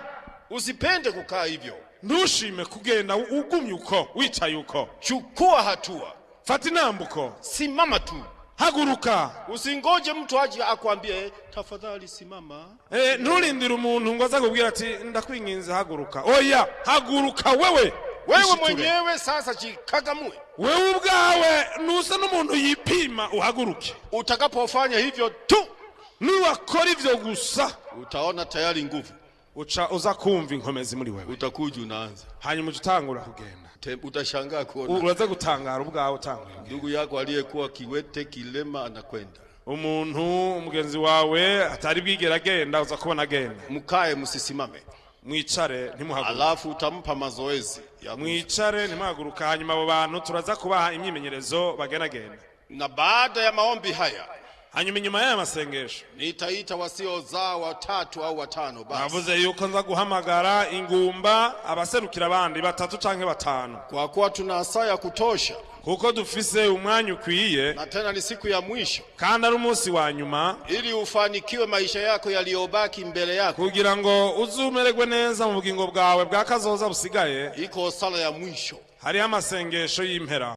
Usipende kukaa hivyo. Ntushime kugenda ugumye uko wicaye uko. Chukua hatua, Fata intambuko. Simama tu. Haguruka. Usingoje mtu aje akwambie tafadhali simama. Eh, nturindire umuntu ngo aze akubwira ati ndakwinginze haguruka. Oya, haguruka wewe. Wewe Ishiture. mwenyewe sasa jikakamue. Wewe ubwawe nusa n'umuntu yipima uhaguruke. Utakapofanya hivyo tu, Niwakora ivyo gusa, utaona tayari nguvu, uca uza kumva inkomezi muri wewe. Utakuja unaanza, Hanyuma uca utangura kugenda. Utashangaa kuona Uraza gutangara ubwawe utangura kugenda. Ndugu yako aliyekuwa kiwete kilema anakwenda. Umuntu umugenzi wawe atari bwigera agenda uza kubona agenda. Mkae, msisimame, Mwicare ntimuhaguruke. Alafu utampa mazoezi ya Mwicare ntimuhaguruka hanyuma abo bantu turaza kubaha imyimenyerezo bagendagenda. Na baada ya maombi haya, Hanyuma inyuma y'aya masengesho, nitaita wasiozaa watatu au watano basi, navuze yuko nza guhamagara ingumba, abaserukira abandi batatu canke batanu, kwa kuwa tuna saa ya kutosha kuko dufise umwanya ukwiye, na tena ni siku ya mwisho, kandi ari umunsi wa nyuma, ili ufanikiwe maisha yako yaliyobaki mbele yako. Kugira ngo uzumererwe neza mu bugingo bwawe bwa kazoza busigaye. Iko sala ya mwisho. Hariho amasengesho y'impera.